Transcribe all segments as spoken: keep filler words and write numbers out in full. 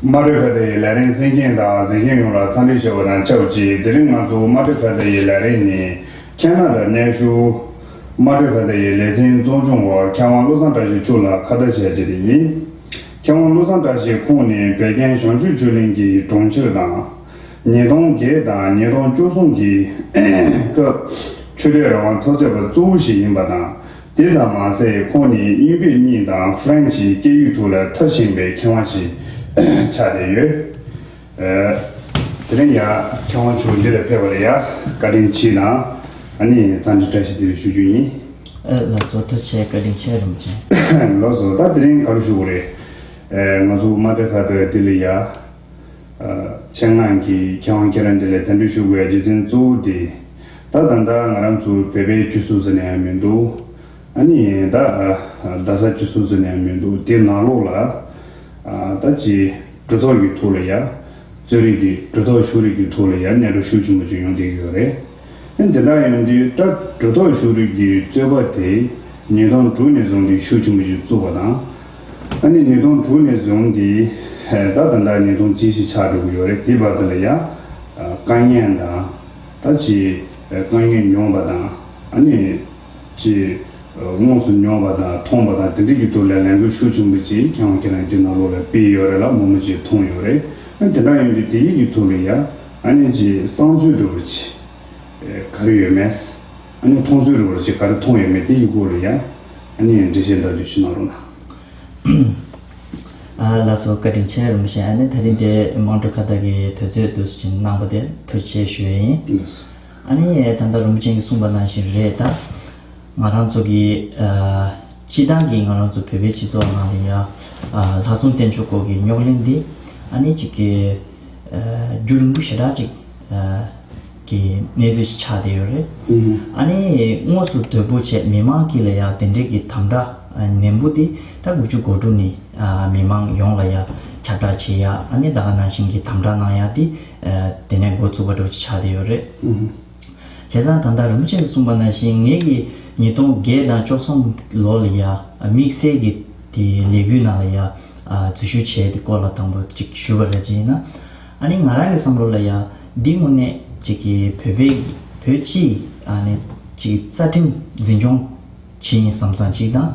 དམངས་ཁྲོད་ཁ་བརྡ་ཡི་ལས་རིམ་གསན་མཁན་དང་གཟིགས་མཁན་ཡོངས་ལ་འཚམས་འདྲི་ཞུ་བ་དང་ཆབས་ཅིག་དེ་རིང་ང་ཚོ་དམངས་ཁྲོད་ཁ་བརྡ་ཡི་ལས་རིམ་ནི་ཁེ་ན་ཌར་གནས་བཞུགས་དམངས་ཁྲོད་ཁ་བརྡ་ཡི་ལེ་ཚན་གཙོ་སྐྱོང་བ་མཁས་དབང་བློ་བཟང་བཀྲ་ཤིས་མཆོག་ལ་ཁ་བརྡ་བྱས་རྗེས་དེ་ཡིན། མཁས་དབང་བློ་བཟང་བཀྲ་ཤིས་ཁོང་ནི་བོད་ཀན་བྱང་ཆུབ་ཆོས་གླིང་གི་གྲོང་ཁྱེར་དང་། ཉིས་སྟོང་བརྒྱད་དང་ཉིས་སྟོང་བཅུ་གསུམ་གྱི་སྐབས་ཆོས་དད་རང་དབང་འཐབ་རྩོད་པ་གཙོ་བོ་ཞིག་ཡིན་པ་དང་། དེ་ཙམ་མ་ཟད་ཁོང་ནི་དབྱིན་བོད་གཉིས་དང་ཧྥ་རན་སིའི་སྐད་ཡིག་ཐོག་ལ་མཐར་ཕྱིན་པའི་མཁས་དབང་ཞིག་ཆགས་བསྡད་ཡོད། ཨ། དེ་རིང་ཡང་མཁས་དབང་མཆོག་འདི་ལ་ཕེབས་པ་ལ་ཡང་བཀའ་དྲིན་ཆེ་དང་། ཨ་ནི་འཚམས་འདྲི་བཀྲ་ཤིས་བདེ་ལེགས་ཞུ་རྒྱུ་ཡིན། ཨ། ལགས་སོ། ཐུགས་རྗེ་ཆེ། བཀའ་དྲིན་ཆེ་རིན་པོ་ཆེ། ལགས་སོ། ད་དེ་རིང་ག་རེ་ཞུ་དགོས་རེད། ཨ། ང་ཚོ་དམངས་ཁྲོད་ཁ་བརྡ་འདི་ལ་ཡང་། ཨ། ཆེད་མངགས་ཀྱིས་མཁས་དབང་ཁྱེད་རང་འདི་ལ་གདན་འདྲེན་ཞུ་དགོས་ཡ་རྒྱུ་མཚན་གཙོ་བོ་དེ། ད་ད་ལྟ་ང་རང་ཚོ་བོད་པའི་སྤྱི་ཚོགས་ཟེར་ན་ཡང་མི་འདུག་ཨ་ནི་ད། ཨ། རྡ་ས་སྤྱི་ཚོགས་ཟེར་ན་ཡང་མི་འདུག་དེ་ནང་ལོགས་ལ། ཨ། ད་ཅིག་གྲུབ་ཐོབ་ཀྱི་ཐོག་ལ་ཡ། རྩོད་རིགས་ཀྱི་གྲུབ་ཐོབ་གཞུང་རིགས་ཀྱི་ཐོག་ལ་ཡ་གནས་གྲོགས་ཤུགས་ཆེན་པོ་ཅིག་ཡོང་བསྡད་ཀྱི་ཡོད་རེད། ཨ་ནི་དེ་འདྲ་ཡོང་དུས་ད་གྲུབ་ཐོབ་གཞུང་རིགས་ཀྱི་རྩོད་པ་དེ་ཉིས་སྟོང་དྲུག་ནས་བཟུང་སྟེ་ཤུགས་ཆེན་པོ་ཞིག་བཙུགས་པ་དང་། ཨ་ནི་ཉིས་སྟོང་དྲུག་ནས་བཟུང་སྟེ་ད་ད་ལྟ་ཉིས་སྟོང་བཅུ་བཞི་ཆགས་འགྲོ་གི་ཡོད་རེད། དེའི་བར་དུ་ལ་ཡ་དཀའ་ངལ་དང་ད་ཅིག་དཀའ་ངལ་མྱོང་བ་དང་། ཨ་ནི་ཅིག་དངོས་སུ་མྱོང་བ་དང་མཐོང་བ་དང་དེ་འདྲ་གི་ཐོག་ལ་ལས་འགུལ་ཤུགས་ཆེན་པོ་ཅིག་མཁས་དབང་ཁྱེད་རང་འདི་ནང་ལོགས་ལ་སྤེལ་ཡོད་རེད་ལ་མང་པོ་ཅིག་མཐོང་ཡོད་རེད། ཨ་ནི་དེ་འདྲ་ཡོང་དུས་དེ་གི་གི་ཐོག་ལ་ཡ་ཨ་ནི་ཅིག་བསམ་ཚུལ་འདྲ་བོ་ཅིག་ག་རེ་ཡོད་མེད། ཨ་ནི་མཐོང་ཚུལ་རེ་བ་ཅིག་ག་རེ་མཐོང་ཡོད་མེད་དེ་ཡི་སྐོར་ལ་ཡང་ཨ་ནི་འགྲེལ་བཤད་ལྟ་དུས་ཞུ་གནང་རོགས་གནང་། ཨ། ལགས་སོ། བཀའ་དྲིན་ཆེ་རིན་པོ་ཆེ། ཨ་ནི་ད་རིང་དེ་དམངས་ཁྲོད་ཁ་བརྡ་གི་དུས་ཚོད་འདུག་སེ་གནང་བ་དེ་ཐུགས་རྗེ་ཆེ་ཞུ་ཡས་ཡིན། ཨ་ནི་ད་ལྟ་རིན་པོ་ཆེ་གིས་གསུངས་པ་ནང་བཞིན་རེད་ད། ང་རང་ཚོ་གི། ཨ། སྤྱི་བཏང་གི་ང་རང་ཚོ་བོད་པའི་སྤྱི་ཚོགས་ནང་ལ་ཡ། ཨ། ལྷ་སྲུང་བསྟེན་མཆོག་སྐོར་གྱི་རྙོག་གླེང་འདི་ཨ་ནི་ཅིག་གི། ཨ། རྒྱུན་རིང་པོ་ཞེ་དྲག་ཅིག་ཨ། གི་གནས་ཚུལ་ཞིག་ཆགས་བསྡད་ཡོད་རེད། ཨུ་ཧུ། ཨ་ནི་དངོས་སུ་དོད་པོ་བྱས་མི་མང་གིས་ལ་ཡ་དེ་འདྲའི་གི་དམ་དྲག་ཨ། ནན་པོ་འདི་ད་དགུ་བཅུ་གོ་དྲུག་ནས་ཨ། མི་མང་ཡོངས་ལ་ཡ་ཁྱབ་བསྒྲགས་བྱེད་ཡ། ཨ་ནི་ད་ག་ནང་བཞིན་གྱི་དམ་དྲག་གནང་ཡ་འདི་ཨ། དེ་ནས་འགོ་བཙུགས་པ་འདྲ་བོ་ཅིག་ཆགས་བསྡད་ཡོད་རེད། ཨུ་ཧུ། བྱས་ཙང་ད་ལྟ་རིན་པོ་ཆེ་གིས་གསུངས་པ་ནང་བཞིན་ངེད་ཀྱིས་ཉིས་སྟོང་བརྒྱད་དང་བཅུ་གསུམ་ལོ་ལ་ཡ་དམིགས་བསལ་གྱི་དེ་ལས་འགུལ་ནང་ལ་ཡ་ཨ། འཛུལ་ཞུགས་བྱས་དེ་སྐོར་ལ་དང་པོ་ཅིག་ཞུས་པ་རེད། ཅིག་ཡིན་ན་ཨ་ནི་ང་རང་གི་བསམ་བློ་ལ་ཡ་འདི་དངོས་གནས་ཅིག་གི་བོད་པའི་བོད་སྤྱིའི་ཨ་ནི་ཅིག་རྩ་ཁྲིམས་འཛིན་སྐྱོང་བྱས་ཡིན་བསམ་བསམ་ཅིག་དང་།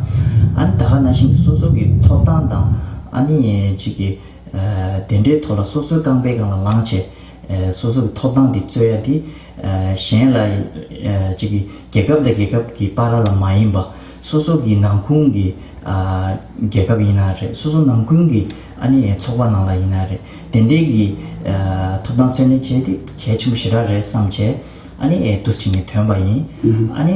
ཨ་ནི་ད་ག་ནང་བཞིན་གྱི་སོ་སོ་གི་ཐོབ་ཐང་དང་ཨ་ནི་ཅིག་གི་ཨ། དེ་འདྲའི་ཐོག་ལ་སོ་སོའི་རྐང་པའི་སྒང་ལ་ལངས་བྱས་ཨ། སོ་སོ་གི་ཐོབ་ཐང་དེ་རྩོད་ཡ་དེ་ཨ། གཞན་ལ་ཨ། ཅིག་གི་རྒྱལ་ཁབ་དང་རྒྱལ་ཁབ་ཀྱི་བར་ལ་མ་ཡིན་པ་སོ་སོ་གི་ནང་ཁུལ་གྱི་ཨ། རྒྱལ་ཁབ་ཡིན་ན་རེད། སོ་སོ་ནང་ཁུལ་གྱི་ཨ་ནི་ཚོགས་པ་ནང་ལ་ཡིན་ན་རེད། དེ་འདྲའི་གི་ཨ། ཐོབ་ཐང་རྩོད་ལེན་བྱས་དེ་གལ་ཆེན་པོ་ཞེ་དྲག་རེད་བསམ་བྱས་ཨ་ནི་ཨེ། འདུག་སེ་བྱས་ནས་ཐོན་པ་ཡིན། ཨ་ནི།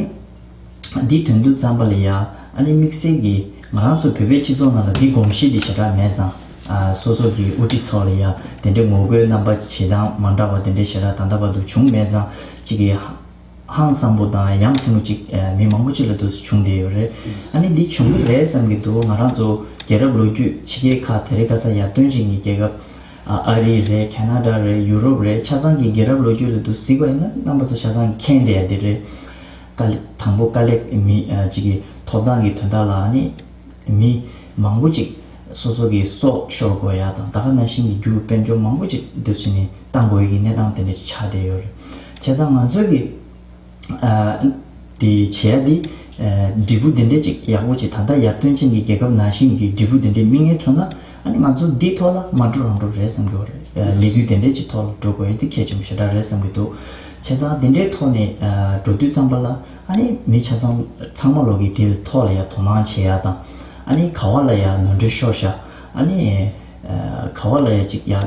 འདི་ཐོན་དུས་ཙམ་པ་ལ་ཡ་ཨ་ནི་དམིགས་བསལ་གྱིས་ང་རང་ཚོ་བོད་པའི་སྤྱི་ཚོགས་ནང་ལ་འདི་གོམས་གཤིས་འདི་ཞེ་དྲག་མེད་ཙང་། ཨ། སོ་སོ་གི་དབུ་ཁྲིད་ཚོ་ལ་ཡ་དེ་འདྲའི་ངོ་རྒོལ་རྣམ་པ་བྱེད་སྟངས་མ་འདྲ་བ་དེ་འདྲའི་ཞེ་དྲག་ད་ལྟ་བར་དུ་བྱུང་མེད་ཙང་། གཅིག་གི་ཧང་སངས་པོ་དང་ཡ་མཚན་པོ་གཅིག་ཨ། མི་མང་པོ་གཅིག་ལ་འདུག་སེ་བྱུང་བསྡད་ཡོད་རེད། ཨ་ནི་འདི་བྱུང་གི་རེད་བསམ་གྱི་འདུག་ང་རང་ཚོ་རྒྱལ་རབས་ལོ་རྒྱུས་ཕྱི་རྒྱལ་ཁག་དེ་རིང་ཁ་སང་ཡར་ཐོན་ཕྱིན་གྱི་རྒྱལ་ཁབ། ཨ། ཨ་རི་རེད། ཁེ་ན་ཌ་རེད། ཡུ་རོབ་རེད། ཆ་ཚང་གི་རྒྱལ་རབས་ལོ་རྒྱུས་ལ་འདུག་གཟིགས་པ་ཡིན་ན་རྣམ་པ་ཚོ་ཆ་ཚང་གིས་མཁྱེན་བསྡད་ཡ་དེ་རེད། དཀའ་ལས་དང་པོ་དཀའ་ལས་མི་ཨ། ཅིག་གི་ཐོབ་ཐང་གི་དོན་དག་ལ་ནི་མི་མང་པོ་ཅིག་སོ་སོ་གི་སྲོག་ཤོར་དགོས་ཡ་དང་ད་ག་ནང་བཞིན་གྱི་རྒྱུ་དཔལ་འབྱོར་མང་པོ་ཅིག་འདུག་བྱས་ནས་བཏང་དགོས་ཡ་གི་གནས་སྟངས་དེ་འདྲ་ཅིག་ཆགས་བསྡད་ཡོད་རེད། བྱས་ཙང་ང་ཚོས་གི་ཨ། དེ་བྱས་ཏེ། ཨ། འབྲས་བུ་དེ་འདྲས་ཅིག་ཡག་པོ་ཅིག་ད་ལྟ་ཡར་ཐོན་ཅན་གྱི་རྒྱལ་ཁབ་ནང་བཞིན་གྱི་འབྲས་བུ་དེ་འདྲས་སྨིན་ངེས་ཐུབ་ན། ཨ་ནི་ང་ཚོ་འདིའི་ཐོག་ལ་མ་འགྲོ་རང་འགྲོ་རེད་བསམ་གྱི་ཡོད་རེད། ཨ། ལས་འགུལ་དེ་འདྲས་ཅིག་ཐོག་ལ་འགྲོ་དགོས་ཡ་དེ་གལ་ཆེན་པོ་ཞེ་དྲག་རེད་བསམ་གྱི་འདུག་བྱས་ཙང་དེ་འདྲའི་ཐོག་ནས། ཨ། འགྲོ་དུས་ཙམ་པ་ལ་ཨ་ནི་མི་ཆ་ཚང་ཚང་མ་ལོག་གིས་དེའི་ཐོག་ལ་ཡ་དོ་སྣང་བྱེད་ཡ་དང་། ཨ་ནི་ག་བ་ལ་ཡ་ནོར་འཁྲུལ་ཤོར་ཤག་ཨ་ནི། ཨ། ག་བ་ལ་ཡ་ཅིག་ཡ། ཨ།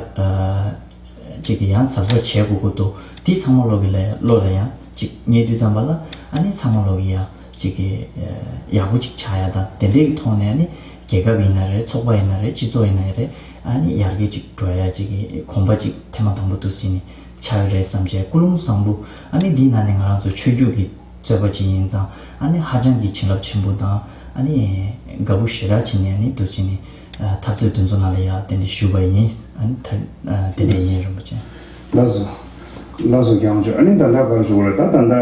ཅིག་གི་ཡང་གཟབ་གཟབ་བྱེད་དགོས་ཀྱི་འདུག་དེ་ཚང་མ་ལོག་གི་ལ་ཡ་ལོག་ལ་ཡ་ཅིག་རྙེད་དུས་ཙམ་པ་ལ་ཨ་ནི་ཚང་མ་ལོག་གི་ཡ་ཅིག་གི་ཡག་པོ་ཅིག་ཆགས་ཡ་དང་དེ་འདྲའི་གི་ཐོག་ནས་ཨ་ནི་རྒྱལ་ཁབ་ཡིན་ན་རེད། ཚོགས་པ་ཡིན་ན་རེད། སྤྱི་ཚོགས་ཡིན་ན་རེད། ཨ་ནི་ཡར་རྒྱས་ཅིག་འགྲོ་ཡ་ཅིག་གི་གོམ་པ་ཅིག་ཐེངས་མ་དང་པོ་འདུག་སེ་བྱས་ནས་ཆགས་ཡོད་རེད་བསམ་བྱས་ཀུན་སློང་བཟང་པོ། ཨ་ནི་འདིའི་ནང་ནས་ང་རང་ཚོ་ཆོས་བརྒྱུད་ཀྱི་རྩོད་པ་ཅིག་ཡིན་ཙང་ཨ་ནི་ཧ་ཅང་གི་བྱིན་རླབས་ཆེན་པོ་དང་ཨ་ནི་དགའ་པོ་ཞེ་དྲག་བྱས་ནས་ཨ་ནི་འདུག་སེ་བྱས་ནས། ཨ། འཐབ་རྩོད་དེ་ཚོ་ནང་ལ་ཡ་དེ་འདྲ་ཞུས་པ་ཡིན། ཨ་ནི་ད་ཨ། དེ་འདྲ་ཡིན་རིན་པོ་ཆེ། ལགས་སོ། ལགས་སོ་རྒྱལ་དབང་མཆོག་ཨ་ནི་ད་ལྟ་ག་རེ་ཞུ་དགོས་རེད། ད་ད་ལྟ་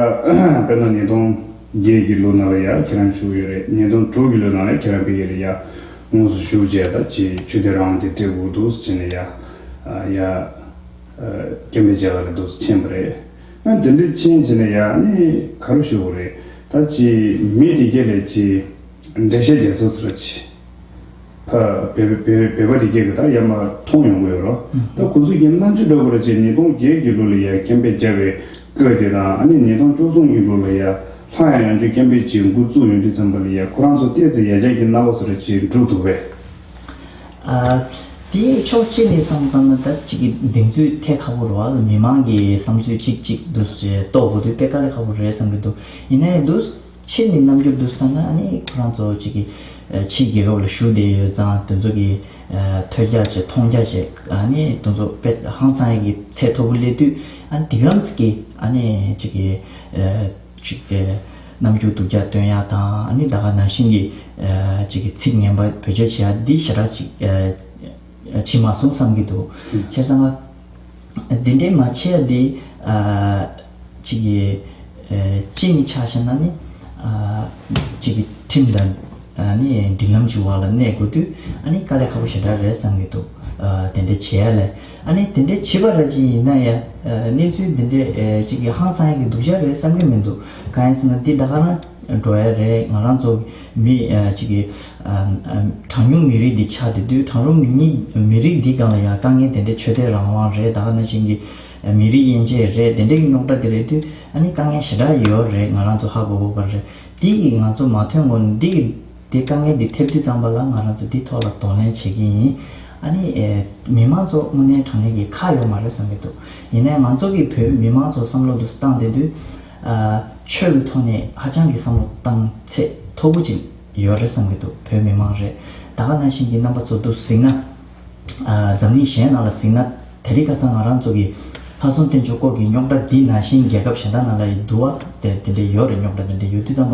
དཔེར་ན་ཉིས་སྟོང་བརྒྱད་ཀྱི་ལོ་ནང་ལ་ཡ་ཁྱེད་རང་བཞུགས་ཡོད་རེད། ཉིས་སྟོང་དྲུག་གི་ལོ་ནང་ལ་ཁྱེད་རང་ཕེབས་ཡོད་རེད་ཡ། དངོས་སུ་ཞུགས་བྱས་ད་ཅིག་ཆོས་དད་རང་དབང་དེ་སྤྲད་དགོས་འདུག་ཟེར་ནས་ཡ་ཡ་སྐད་འབོད་བྱས་པ་རེད་འདུག་ཕྱིན་པ་རེད། ཨ་དེ་འདྲ་ཕྱིན་བྱས་ནས་ཡ་ནི་ག་རེ་ཞུ་དགོས་རེད། ད་ཅིག་མི་དེ་གས་ལས་ཅིག་འགྲེལ་བཤད་རྒྱག་སོ་ཟེར་ཅིག་ཕ་བོད་བོད་བོད་པ་དེ་གས་ཀྱི་ད་ཡ་མ་མཐོང་ཡོང་གི་ཡོད་རོ། ད་ཁོ་ཚོ་གི་རྣམ་དཔྱོད་འདྲ་བོ་ར་ཅིག་ཉིས་སྟོང་བརྒྱད་ཀྱི་ལོ་ལ་ཡ་སྐད་འབོད་བརྒྱབ་པའི་སྐབས་དེ་དང་ཨ་ནི་ཉིས་སྟོང་བཅུ་གསུམ་གྱི་ལོ་ལ་ཡ་སླར་ཡང་ཡང་བསྐྱར་སྐད་འབོད་ཅིག་འགོ་བཙུགས་ཡོང་དུས་ཙམ་པ་ལ་ཡ་ཁོ་རང་ཚོ་ཏོག་ཙམ་ཡར་རྒྱས་ཀྱི་སྣང་བ་ཟེར་ར་ཅིག་འགྲོ་འདུག་པས། ཨ། དེའི་ཕྱོགས་གཅིག་ནས་བསམ་བློ་བཏང་ན་ད་གཅིག་གི་གདེང་ཚོད་ཐེབས་ཁག་པོ་རེད་བ། མི་མང་གི་བསམ་ཚུལ་གཅིག་གཅིག་ཏུ་རྟོགས་དགོས་དུས་དཔེ་དཀའ་ལས་ཁག་པོ་རེད་བསམ་གྱི་འདུག་ཡིན་ནའི་འདུག་ཕྱི་ནས་རྣམ་འགྱུར་འདུག་བལྟས་ན་ཨ་ནི་ཁོ་རང་ཚོ་གཅིག་གི་ཕྱིའི་རྒྱལ་ཁབ་ལ་བཞུགས་བསྡད་ཡོད་ཙང་དེ་ཚོ་གི་ཐོས་རྒྱ་བྱས་མཐོང་རྒྱ་བྱས་ཨ་ནི་དེ་ཚོ་དཔེ་ཧང་སང་ཡག་གི་ཚད་མཐོ་པོ་སླེབས་དུས་ཨ་ནི་དེ་གམ་ཟིག་གི་ཨ་ནི་གཅིག་གི་ཅིག་གི་རྣམ་འགྱུར་སྡུག་ཅག་སྟོན་ཡག་དང་ཨ་ནི་ད་ག་ནང་བཞིན་གྱི་ཨ་ཅིག་གི་ཚིག་ངན་པ་བེད་སྤྱོད་བྱེད་ཡག་འདི་ཞེ་དྲག་ཅིག་ཨ་བྱེད་མ་སོང་བསམ་གྱི་འདུག་བྱས་ཙང་ང་འདི་འདྲའི་མ་བྱེད་ཡག་འདི་ཨ་ཅིག་གི་ཨ་གཅིག་ནས་ཆ་བཞག་ན་ནི་ཨ་ཅིག་གི་ཁྲིམས་དང་ཨ་ནི་སྒྲིག་ལམ་གྱི་འོག་ལ་གནས་དགོས་དུས་ཨ་ནི་དཀའ་ལས་ཁག་པོ་ཞེ་དྲག་རེད་བསམ་གྱི་འདུག་ཨ་དེ་འདྲ་བྱེད་ཡག་ལས། ཨ་ནི་དེ་འདྲའི་བྱེད་པ་ར་ཅིག་ཡིན་ན་ཡང་ཨ་གནས་ཚུལ་འདི་འདྲའི་ཨ་ཅིག་གི་ཧང་སང་ཡག་གི་སྡུག་ཅག་རེད་བསམ་གྱི་མི་འདུག་གང་ཡིན་ཟེར་ན་འདི་ད་ག་རང་འགྲོ་ཡག་རེད། ང་རང་ཚོ་མི་ཨ་ཅིག་གི་ཨ་ཨ་གྲངས་ཉུང་མི་རིགས་འདི་ཆགས་བསྡད་དུས་གྲངས་ཉུང་མི་མི་རིགས་འདི་སྒང་ལ་ཡང་དཀའ་ངལ་དེ་འདྲའི་ཆོས་དད་རང་དབང་རེད། ད་ག་ནང་བཞིན་གྱི་ཨ་མི་རིགས་དབྱེ་འབྱེད་རེད། དེ་འདྲའི་གི་རྙོག་དྲ་དེ་རེད་དུས་ཨ་ནི་དཀའ་ངལ་ཞེ་དྲག་ཡོད་རེད། ང་རང་ཚོ་ཧ་གོ་དགོས་པ་རེད། འདི་གི་ང་ཚོ་མ་ཐོན་གོང་འདི་གི་དེ་དཀའ་ངལ་འདི་ཐེབས་དུས་ཙམ་པ་ལ་ང་རང་ཚོ་འདི་ཐོག་ལ་གདོང་ལེན་བྱེད་ཀྱི་ཡིན། ཨ་ནི་ཨེ་མི་མང་ཚོ་དངོས་གནས་དྲང་གནས་ཀྱི་ཁག་ཡོད་མ་རེད་བསམ་གྱི་འདུག་ཡིན་ནའི་ང་ཚོ་གི་བོད་མི་མང་ཚོ་བསམ་བློ་འདུག་བཏང་བསྡད་དུས་ཨ་ཆོས་ཀྱི་ཐོག་ནས་ཧ་ཅང་གི་བསམ་བློ་བཏང་ཚད་མཐོ་པོ་ཅིག་ཡོད་རེད་བསམ་གྱི་འདུག་བོད་མི་མང་རེད། ད་ག་ནང་བཞིན་གྱི་རྣམ་པ་ཚོ་འདུག་གཟིགས་ན། ཨ་འཛམ་གླིང་གཞན་ནང་ལ་གཟིགས་ན་དེ་རིང་ཁ་སང་ང་རང་ཚོ་གི་ལྷ་སྲུང་བསྟེན་མཆོག་སྐོར་གྱི་རྙོག་དྲ་འདི་ནང་བཞིན་རྒྱལ་ཁབ་གཞན་དག་ནང་ལ་ཡི་འདུག་བ་དེ་དེ་འདྲའི་ཡོད་རེད། རྙོག་དྲ་དེ་འདྲའི་ཡོད་དུས་ཙམ་པ་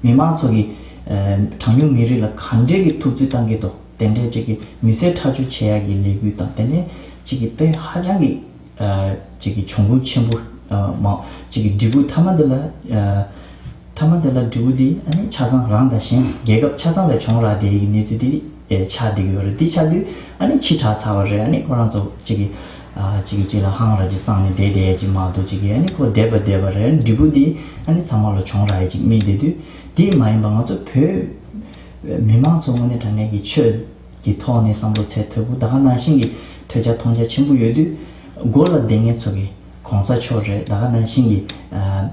མི་མང་ཚོ་གི་ཨ་གྲངས་ཉུང་མི་རིགས་ལ་ག་འདྲའི་གི་ཐུབ་ཚོད་བཏང་གི་འདུག་དེ་འདྲའི་ཅིག་གི་མི་སེར་ཁྲག་སྦྱོར་བྱེད་ཡག་གི་ལས་འགུལ་དང་དེ་ནས་ཅིག་གི་དཔེ་ཧ་ཅང་གི་ཨ་ཅིག་གི་གྱོང་གུན་ཆེན་པོ་ཨ་མ་ཅིག་གི་འབྲས་བུ་མཐའ་མ་དེ་ལ་ཨ་མཐའ་མ་དེ་ལ་འབྲས་བུ་དེ་ཨ་ནི་ཆ་ཚང་རང་དང་གཞན་རྒྱལ་ཁབ་ཆ་ཚང་ལ་གྱོང་རག་བསྡད་ཡོད་གནས་ཚུལ་དེ་ཨེ་ཆགས་བསྡད་ཀྱི་ཡོད་རེད། དེ་ཆགས་དུས་ཨ་ནི་ཕྱི་དྲགས་ཚར་བ་རེད། ཨ་ནི་ཁོ་རང་ཚོ་གཅིག་གི་ཨ་གཅིག་གིས་གཅིག་ལ་ཧང་ར་ཅིག་བསམ་ནས་བསྡད་བསྡད་ཅིག་མ་གཏོགས་གཅིག་གིས་ཨ་ནི་ཁོ་བསྡད་པ་བསྡད་པ་རེད། འབྲས་བུ་དེ་ཨ་ནི་ཚང་མ་ལ་གྱོང་རག་ཡག་ཅིག་སྨིན་བསྡད་དུས་དེ་མ་ཡིན་པ་ང་ཚོ་བོད་མི་མང་ཚོ་དངོས་གནས་དྲང་གནས་ཀྱི་ཆོས་ཀྱི་ཐོག་ནས་བསམ་བློ་ཚད་མཐོ་པོ་ད་ག་ནང་བཞིན་གྱི་ཐོས་རྒྱ་མཐོང་རྒྱ་ཆེན་པོ་ཡོད་དུས་མགོ་ལ་བསྡད་མཁན་ཚོ་གི་གོང་ས་མཆོག་རེད། ད་ག་ནང་བཞིན་གྱི་ཨ་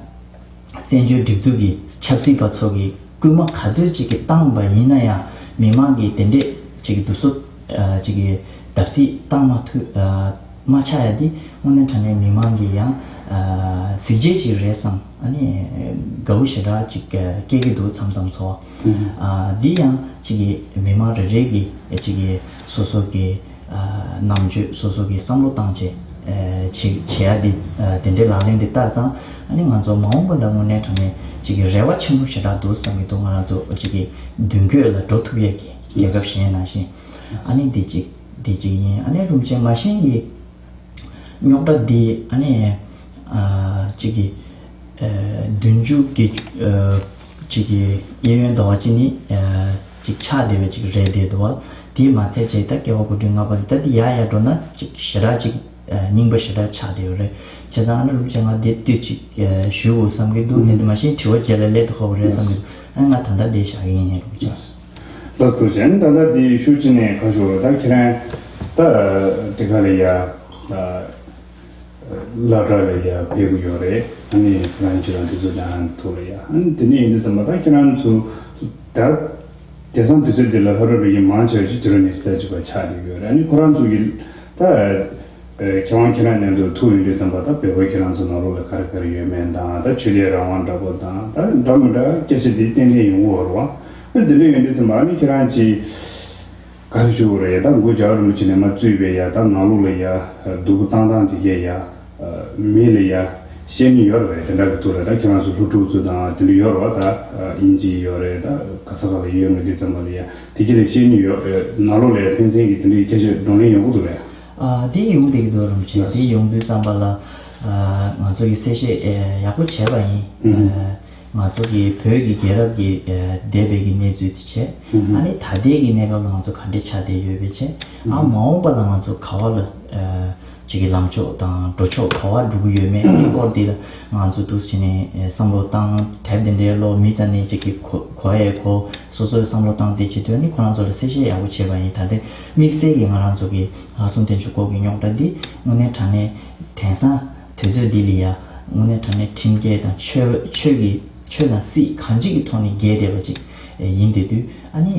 བཙན་བྱོལ་སྒྲིག་འཛུགས་ཀྱི་ཆབ་སྲིད་པ་ཚོ་གིས་སྐུལ་མ་ག་ཚོད་ཅིག་གིས་བཏང་བ་ཡིན་ན་ཡང་མི་མང་གིས་དེ་འདྲས་ཅིག་གི་སྡུག་སོ་ཨ་ཅིག་གི་བརྡབ་གསིག་བཏང་མ་ཐུབ་ཨ་མ་ཆགས་ཡ་འདི་དངོས་གནས་དྲང་གནས་མི་མང་གིས་ཡང་ཨ་གཟི་བརྗིད་ཅིག་རེད་བསམ། ཨ་ནི་དགའ་བོ་ཞེ་དྲག་ཅིག་སྐྱེ་གི་འདུག་མཚམས་མཚམས་ཚོ། ཨ་འདི་ཡང་ཅིག་གི་མི་མང་རེ་རེ་གིས་ཅིག་གི་སོ་སོ་གི་ཨ་རྣམ་དཔྱོད་སོ་སོ་གི་བསམ་བློ་བཏང་བྱས་ཨ་བྱེད་བྱེད་ཡ་འདི་ཨ་དེ་འདྲའི་ལག་ལེན་འདི་བསྟར་ཙང་ཨ་ནི་ང་ཚོ་མ་འོངས་པ་ལ་དངོས་གནས་དྲང་གནས་ཅིག་གི་རེ་བ་ཆེན་པོ་ཞེ་དྲག་འདུག་བསམ་གྱི་འདུག་ང་རང་ཚོ་ཅིག་གི་མདུན་སྐྱོད་ལ་འགྲོ་ཐུབ་ཡ་གི་རྒྱལ་ཁབ་གཞན་ནང་བཞིན་ཨ་ནི་འདི་གཅིག་འདི་གཅིག་ཡིན། ཨ་ནི་རུམ་ཆེན་མ་ཤེས་ཀྱི་རྙོག་དྲ་འདི་ཨ་ནི་ཨ་གཅིག་གི་ཨ་བདུན་ཅུ་གི་ཨ་གཅིག་གི་གཡས་གཡོན་ཟླ་བ་གཅིག་ནི་ཨ་གཅིག་ཆགས་བསྡད་པའི་གཅིག་རེད་བསྡད་འདུག་བ། དེས་མ་ཚད་བྱས་ད་སྐྱེ་བ་དགུ་སྒྲིལ་ལྔ་པ་ནི་ད་འདི་ཡར་ཡར་འགྲོ་ན་གཅིག་ཞེ་དྲག་གཅིག་ཨ་རྙིང་པ་ཞེ་དྲག་ཆགས་བསྡད་ཡོད་རེད། བྱས་ཙང་ཨ་ནི་རུམ་ཆེན་ང་འདི་ཏིས་གཅིག་ཨ་ཞུ་དགོས་བསམ་གྱི་འདུག་དེ་འདྲ་མ་ཤེས་དྲི་བ་རྗེས་ལ་སླེབས་དུ་ཧོབ་རེད་བསམ་གྱི་འདུག་ཨ་ང་ད་ལྟ་འདི་བཞག་གི་ཡིན་རུམ་ཆེན། ལགས་སོ། ཐུགས་རྗེ་ཆེ། ད་ལྟ་དེ་ཤུགས་ཆེ་ནས་ག་ཞུ་ད་ཁྱེད་རང་ད་དེ་ག་ལ་ཡ་སློབ་གྲྭ་ལ་ཡ་ཕེབས་ཀྱི་ཡོད་རེད། ཨ་ནི་ཁྱེད་རང་ཁྱེད་རང་དེ་ཚོ་ཀྱང་ཐུག་ལ་ཡ་ཨ་ནི་དེ་ནས་ཡིན་དུས་ཙམ་པ་ད་ཁྱེད་རང་ཚོ་ད་དེང་སང་དུས་ཚོད་འདི་ལ་སློབ་གྲྭ་བོད་ཀྱི་མང་ཆེ་བ་ཞིག་དུས་རབས་ཉི་ཤུ་རྩ་གཅིག་པ་ཆགས་ཀྱི་ཡོད་རེད། ཨ་ནི་ཁོ་རང་ཚོ་གི་ད། ཨེ་མཁས་དབང་ཁྱེད་རང་མཉམ་དུ་ཐུག་ཡོང་དུས་ཙམ་པ་ད་བོད་པ་ཁྱེད་རང་ཚོ་ནང་ལོགས་ལ་ག་རེ་ག་རེ་ཡོད་མེད་དང་ད་ཆོས་དད་རང་དབང་འདྲ་པོ་དང་ད་འདྲ་མི་འདྲ་སྐད་ཆ་དེ་ཏན་ཏན་ཡོང་གི་ཡོད་རེད་བ། ཨ་དེ་འདྲ་ཡོང་དུས་ཙམ་པ་ཨ་ནི་ཁྱེད་རང་ཅིག་ག་རེ་ཞུ་དགོས་རེད། ད་མགོ་རྒྱལ་བ་རིན་པོ་ཆེ་ནས་མ་བཙུགས་པའི་ཡ་ད་ནང་ལོགས་ལ་ཡ་སྡུག་པོ་བཏང་སྟངས་དེ་གས་ཡ་མི་ལ་ཡ་བཤད་མི་ཡོད་རེད་པས། དེ་འདྲ་གི་ཐུག་རེད། ད་ཁྱེད་རང་ཚོ་སློབ་ཕྲུག་ཚོ་དང་དེ་འདྲ་ཡོད་རེད་བ། ད་དབྱིན་ཇི་ཡོད་རེད། ད་ག་ས་ག་ལ་ཡོད་མེད་དུས་ཙམ་པ་ལ་ཡ་དེ་གས་ལ་བཤད་མི་ཡོད་རེད། ནང་ལོགས་ལ་ཡ་ཕན་ཚུན་གི་དེ་འདྲའི་སྐད་ཆ་བགྲོ་གླེང་ཡོང་གི་འདུག་རེད། ཨ་དེ་ཡོང་བསྡད་ཀྱི་འདུག་རུམ་ཆེན། དེ་ཡོང་དུས་ཙམ་པ་ལ་ཨ་ང་ཚོ་ཡི་གསལ་བཤད་ཨེ་ཡག་པོ་བྱས་པ་ཡིན། ཨ་ ང་ཚོ་གི་བོད་ཀྱི་རྒྱལ་རབས་ཀྱི་ཨ་འདས་པའི་གི་གནས་ཚུལ་དེ་བྱས། ཨ་ནི་ད་ལྟའི་གི་གནས་སྐབས་ལ་ང་ཚོ་ག་འདྲས་ཆགས་བསྡད་ཡོད་པའི་བྱས། ཨ་མ་འོངས་པ་ལ་ང་ཚོ་ག་བ་ལ་ཨ་ཅིག་གི་ལམ་ཕྱོགས་དང་འགྲོ་ཕྱོགས་ག་བ་འགྲོ་གི་ཡོད་མེད་ཨ་ནི་སྐོར་འདི་ལ་ང་ཚོ་འདུག་སེ་བྱས་ནས་ཨ་བསམ་བློ་བཏང་དེབ་འདི་འདྲའི་ཀློག་མི་རྩ་ནས་ཅིག་གི་གོ་གོ་ཡས་གོ་སོ་སོའི་བསམ་བློ་བཏང་དེ་བྱེད་དུས་ཨ་ནི་ཁོ་རང་ཚོ་ལ་གསལ་བཤད་ཡག་པོ་བྱས་པ་ཡིན། ད་ལྟའི་དམིགས་བསལ་གྱི་ང་རང་ཚོ་གི་ལྷ་སྲུང་བསྟན་བཅོས་སྐོར་གྱི་རྙོག་དྲ་འདི་དངོས་གནས་དྲང་གནས་དེང་སང་དུས་ཚོད་འདི་ལ་ཡ་དངོས་གནས་དྲང་གནས་ཁྲིམས་འགལ་དང་ཆོས་ཆོས་ཀྱི་ཆོས་དང་སྲིད་གང་ཅིའི་ཐོག་ནས་འགལ་བསྡད་པ་ཅིག་ཡིན་བསྡད་དུས་ཨ་ནི་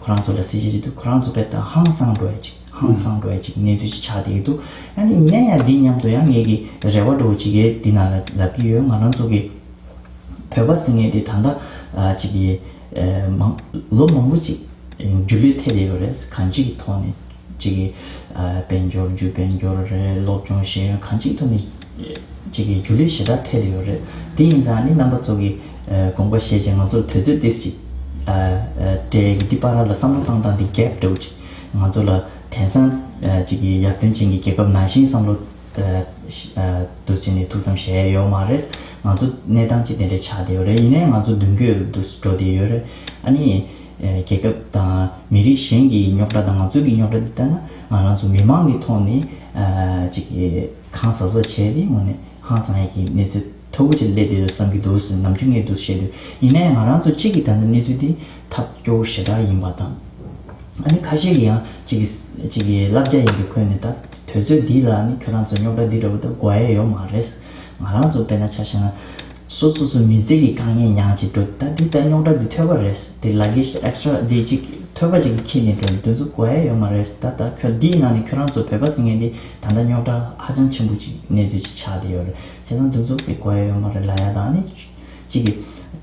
ཁོ་རང་ཚོ་ལ་གསལ་བཤད་བྱེད་དུས་ཁོ་རང་ཚོ་དཔེ་ད་ཧང་སངས་འགྲོ་ཡ་ཅིག་ཧང་སངས་འགྲོ་ཡ་ཅིག་གནས་ཚུལ་ཅིག་ཆགས་བསྡད་ཀྱི་འདུག་ཨ་ནི་ཡིན་ན་ཡང་འདི་མཉམ་དུ་ཡང་ངེད་ཀྱི་རེ་བ་འདྲ་བོ་ཅིག་གིས་འདི་ནང་ལ་ལབ་ཀྱི་ཡོད། ང་རང་ཚོ་གི་བོད་པ་ཟེར་མཁན་དེ་ད་ལྟ་ཨ་ཅིག་གི་ཨ་མང་ལོ་མང་པོ་ཅིག་རྒྱུན་ལས་ཐེབས་བསྡད་ཡོད་རེད། གང་ཅིའི་ཐོག་ནས་ཅིག་གི་ཨ་དཔལ་འབྱོར་རྒྱུ་དཔལ་འབྱོར་རེད། སློབ་སྦྱོང་ཤེས་ཡོན་གང་ཅིའི་ཐོག་ནས་ཅིག་གི་རྒྱུན་ལས་ཞེ་དྲག་ཐེབས་བསྡད་ཡོད་རེད། དེ་ཡིན་ཙང་ནི་རྣམ་པ་ཚོ་གི་ཨ་དགོངས་པ་བཞེས་བྱས་ང་ཚོར་དུས་ཚོད་ཏོག་ཙམ་ཅིག་ཨ་ཨ་སྤྲད་ཀྱི་འདི་བར་ལ་བསམ་བློ་བཏང་སྟངས་འདི་གེབ་འདྲ་བོ་ཅིག་ང་ཚོ་ལ་དེང་སང་ཨ་ཅིག་གི་ཡར་ཐོན་ཅན་གྱི་རྒྱལ་ཁབ་ནང་བཞིན་བསམ་བློ་ཨ་ཤ་ཨ་འདུག་སེ་བྱས་ནས་ཐུགས་བསམ་བཞེས་ཡ་ཡོད་མ་རེད། ང་ཚོ་གནས་སྟངས་ཅིག་དེ་འདྲ་ཆགས་བསྡད་ཡོད་རེད། ཡིན་ནའི་ང་ཚོ་མདུན་སྐྱོད་འདུག་སེ་འགྲོ་བསྡད་ཡོད་རེད། ཨ་ནི་ཨ་རྒྱལ་ཁབ་དང་མི་རིགས་གཞན་གྱི་རྙོག་དྲ་དང་ང་ཚོ་གི་རྙོག་དྲ་འདི་ལྟ་ན་ང་རང་ཚོ་མི་མང་གི་ཐོག་ནས་ཨ་ཅིག་གི་གང་ཟག་སོགས་བྱས་ཏེ་དངོས་གནས་ཧང་སང་ཡ་གི་གནས་ཚུལ་མཐོ་པོ་ཅིག་སླེབས་བསྡད་འདུག་བསམ་གྱི་འདུག་ཟེར་ནམ་རྒྱུན་ངས་འདུག་སེ་བཤད་འདུག་ཡིན་ནའི་ང་རང་ཚོ་གཅིག་གི་ད་ལྟ་གནས་ཚུལ་འདི་ཐབས་སྐྱོ་བོ་ཞེ་དྲག་ཡིན་པ་དང་། ཨ་ནི་ཁ་ཤས་ཀྱིས་ཡང་གཅིག་གི་གཅིག་གི་བསླབ་བྱ་ཡིན་པའི་ཁོད་ནས་ད་དུས་ཚོད་འདི་ལ་ནི་ཁྱོད་རང་ཚོ་རྙོག་དྲ་འདི་འདྲ་བོ་ད་དགོས་ཡ་ཡོད་མ་རེད། ང་རང་ཚོ་དཔེར་ན་ཆ་བཞག་ན་སོ་སོ་སོ་མི་ཚེ་གི་དཀའ་ངལ་མྱངས་ཅིག་འགྲོ། ད་འདི་ལྟར་རྙོག་དྲ་འདི་ཐོས་པ་རེད། དེ་ལ་གི་ཨེག་སི་ཊ་ར་འདི་གཅིག་ཐོས་པ་ཅིག་གི་ཁྱེར་ནས་འགྲོ་འདི་ཚོ་དགོས་ཡ་ཡོད་མ་རེད། ད་ད་ཁྱོད་འདིའི་ནང་ནས་ཁྱོད་རང་ཚོ་བོད་པ་ཟེར་མཁན་འདི་ད་ལྟ་རྙོག་དྲ་ཧ་ཅང་ཆེན་པོ་ཅིག་གནས་ཚུལ་ཅིག་ཆགས་བསྡད་ཡོད་རེད། བྱས་ཙང་འདི་ཚོ་དཔེ་དགོས་ཡ་ཡོད་མ་རེད་ལབ་ཡ་དང་ནི། གཅིག་གི་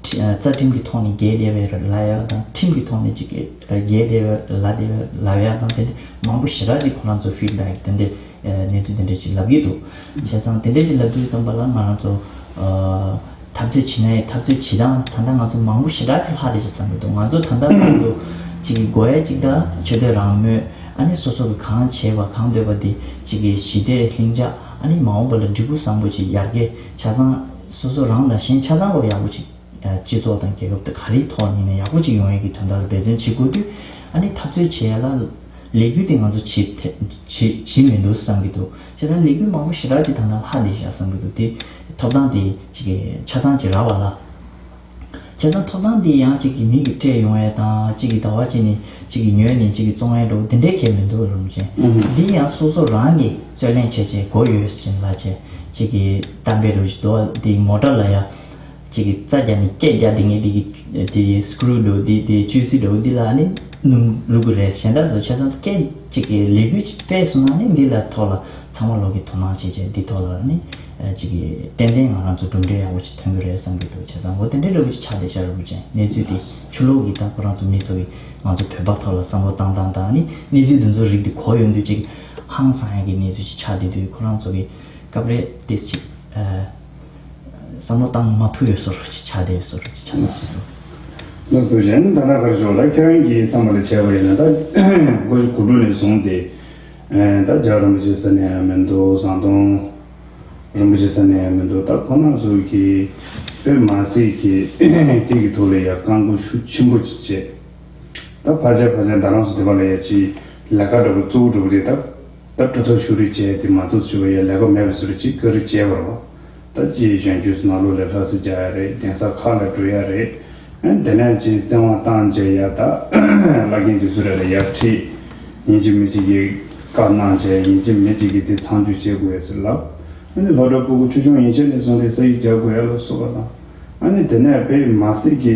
ཁྲི་ཨ་རྩ་ཁྲིམས་ཀྱི་ཐོག་ནས་འགལ་བསྡད་པའི་ལབ་ཡ་དང་ཁྲིམས་ཀྱི་ཐོག་ནས་གཅིག་གི་འགལ་བསྡད་པའི་ལབ་བསྡད་པའི་ལབ་ཡ་དང་དེ་འདྲ་མང་པོ་ཞེ་དྲག་ཅིག་ཁོ་རང་ཚོ་ཕིཌ་བེག་དེ་འདྲ་ཨ་གནས་ཚུལ་དེ་འདྲ་ཅིག་ལབ་ཀྱི་འདུག་བྱས་ཙང་དེ་འདྲ་ཅིག་ལབ་དུས་ཙམ་པ་ལ་ང་རང་ཚོ་ཨ་འཐབ་རྩོད་བྱེད་ནའི་འཐབ་རྩོད་བྱེད་སྟངས་ད་ལྟ་ང་ཚོ་མང་པོ་ཞེ་དྲག་ཅིག་ལྷག་བསྡད་ཅིག་བསམ་གྱི་འདུག་ང་ཚོ་ད་ལྟ་བར་དུ་གཅིག་གི་དགོས་ཡ་གཅིག་དང་ཆོས་དད་རང་མོས་ཨ་ནི་སོ་སོ་གི་གང་བྱས་པ་གང་འདོད་པ་དེ་གཅིག་གི་ཞི་བདེ་ལྷིང་འཇགས་ཨ་ནི་མ་འོངས་པ་ལ་འབྲས་བུ་བཟང་པོ་ཅིག་ཡར་རྒྱས་ཆ་ཚང་སོ་སོ་རང་དང་གཞན་ཆ་ཚང་ལ་ཡག་པོ་ཅིག་སྤྱི་ཚོགས་དང་རྒྱལ་ཁབ་དང་ག་རེའི་ཐོག་ནས་ཡིན་ན་ཡག་པོ་ཅིག་ཡོང་ཡས་ཀྱི་དོན་དག་ལ་འབད་བརྩོན་བྱེད་དགོས་དུས་ཨ་ནི་འཐབ་རྩོད་བྱེད་ཡ་ལ་ལས་འགུལ་དེ་ང་ཚོ་བྱེད་ཐེ་བྱེད་བྱེད་མི་འདུག་བསམ་གྱི་འདུག་བྱས་ཙང་ལས་འགུལ་མང་པོ་ཞེ་དྲག་ཅིག་ད་ལྟ་ལྷག་བསྡད་བཞག་བསམ་གྱི་འདུག་དེ་ཐོབ་ཐང་དེ་ཅིག་གི་ཆ་ཚང་ཅིག་རག་པ་ལ། བྱས་ཙང་ཐོབ་ཐང་དེ་ཡང་གཅིག་གི་མི་གིས་སྤྲད་ཡོང་ཡ་དང་གཅིག་གི་ཟླ་བ་གཅིག་ནས་གཅིག་གི་ཉོས་ནས་གཅིག་གི་བཙོང་ཡ་འགྲོ་དེ་འདྲའི་གལ་མི་འདུག་རུང་ཅན། ཨུ་ཧུ། འདི་ཡང་སོ་སོ་རང་གིས་རྩོད་ལེན་བྱས་བྱས་སྒོ་ཡོད་ཟེར་ལབ་བྱས་གཅིག་གི་གཏམ་དཔེ་རུ་ཞིག་འདུག་དེ་མོ་ཊ་ལ་ཡ་གཅིག་གི་རྩ་རྒྱག་ནས་སྐད་རྒྱག་དེ་ངས་དེ་གི་དེ་སི་ཀུ་རུ་འགྲོ་དེ་དེ་བཅུ་སི་འགྲོ་དེ་ལ་ནི་སྣུམ་བླུག་གི་རེད། གཞན་དག་ཚོ་བྱས་ཙང་སྐད་གཅིག་གི་ལས་འགུལ་གཅིག་སྤེལ་སོང་ན་ནི་འདི་ལ་ཐོག་ལ་ཚང་མ་ལོག་གི་དོ་སྣང་བྱེད་བྱེད་འདི་ཐོག་ལ་ནི་ཨ་གཅིག་གི་ཏན་ཏན་ང་རང་ཚོ་གྲུབ་འབྲས་ཡག་པོ་ཅིག་ཐོན་གི་རེད་བསམ་གི་འདུག་བྱས་ཙང་འོ་དེ་འདྲའི་འདྲ་བོ་ཅིག་ཆགས་བསྡད་ཤག་རུ་ཅན། གནས་ཚུལ་དེ་ཕྱི་ལོགས་ཀྱི་ད་ཁོ་རང་ཚོ་མི་ཚོ་གི་ང་ཚོ་བོད་པ་ཐོག་ལ་བསམ་བློ་བཏང་སྟངས་དང་ནི་གནས་ཚུལ་འདི་ཚོ་རིགས་འདི་གོ་ཡོང་དུས་ཅིག་ཧང་སང་ཡག་གི་གནས་ཚུལ་ཅིག་ཆགས་བསྡད་དུས་ཁོ་རང་ཚོ་གི་སྐབས་རེ་ཏོག་ཙམ་ཅིག་ཨ་བསམ་བློ་བཏང་མ་ཐུབ་ཡོད་བཟོ་འདྲ་ཅིག་ཆགས་བསྡད་ཡོད་བཟོ་འདྲ་ཅིག་ཆགས་བསྡད་ཤག་ལགས་སོ། གཞན་ད་ལྟ་ག་རེ་ཞུ་ལ་ཁྱེད་རང་གི་བསམ་པ་ལ་བྱས་པ་ཡིན་ན་ད་དགུ་བཅུ་གོ་དྲུག་ནས་བཟུང་སྟེ་ཨ་ད་རྒྱལ་བ་རིན་པོ་ཆེ་ཟེར་ནས་ཡང་མི་འདུག་ཟམ་གདོང་རིན་པོ་ཆེ་ཟེར་ནས་ཡང་མི་འདུག་ད་ཁོ་རང་ཚོ་གིས་དཔེ་མ་སྲིད་ཀྱི་དེ་གི་ཐོག་ལ་ཡང་བཀག་འགོག་ཤུགས་ཆེན་པོ་ཅིག་བྱས། ད་ཕལ་ཆེར་ཕལ་ཆེར་ད་རང་ཚོ་དེ་བ་ལ་ཡ་ཅིག་ལས་ཀ་འདྲ་པོ་གཙོ་བོ་འདྲ་པོ་དེ་ད་ད་གྲུ་ཐག་ཤུགས་རིང་བྱས་ཏེ་མ་གཏོགས་ཞུ་བ་ཡ་ལས་ཀ་མེད་པ་བཟོ་འདྲ་ཅིག་བཀོད་སྒྲིག་བྱས་པ་རེད་བ། ད་ཅིག་གཞོན་སྐྱེས་ཚོ་ནང་ལོགས་ལ་ལྷ་ས་རྒྱག་ཡ་རེད། གདན་ས་ཁག་ལ་འགྲོ་ཡ་རེད། ཨ་དེ་ནས་ཅིག་བཙན་དབང་བཏང་བྱས་ཡ་ད་བླ་རྒན་དེ་ཚོ་རེ་ལ་ཡར་ཁྲིད། ཡིན་གཅིག་མིན་གཅིག་གི་བཀའ་གནང་བྱས་ཡིན་གཅིག་མིན་གཅིག་གི་དེ་མཚམས་འཇོག་བྱེད་དགོས་ཡ་ཟེར་ལབ། ཨ་ནི་སློབ་གྲྭ་ཕྲུ་གུ་ཆུང་ཆུང་ཡན་ཆད་ནས་བཟུང་སྟེ་ས་ཡིག་རྒྱག་དགོས་ཡ་ལ་སོགས་པ་དང་། ཨ་ནི་དེ་ནས་དཔེ་མ་སྲིད་ཀྱི་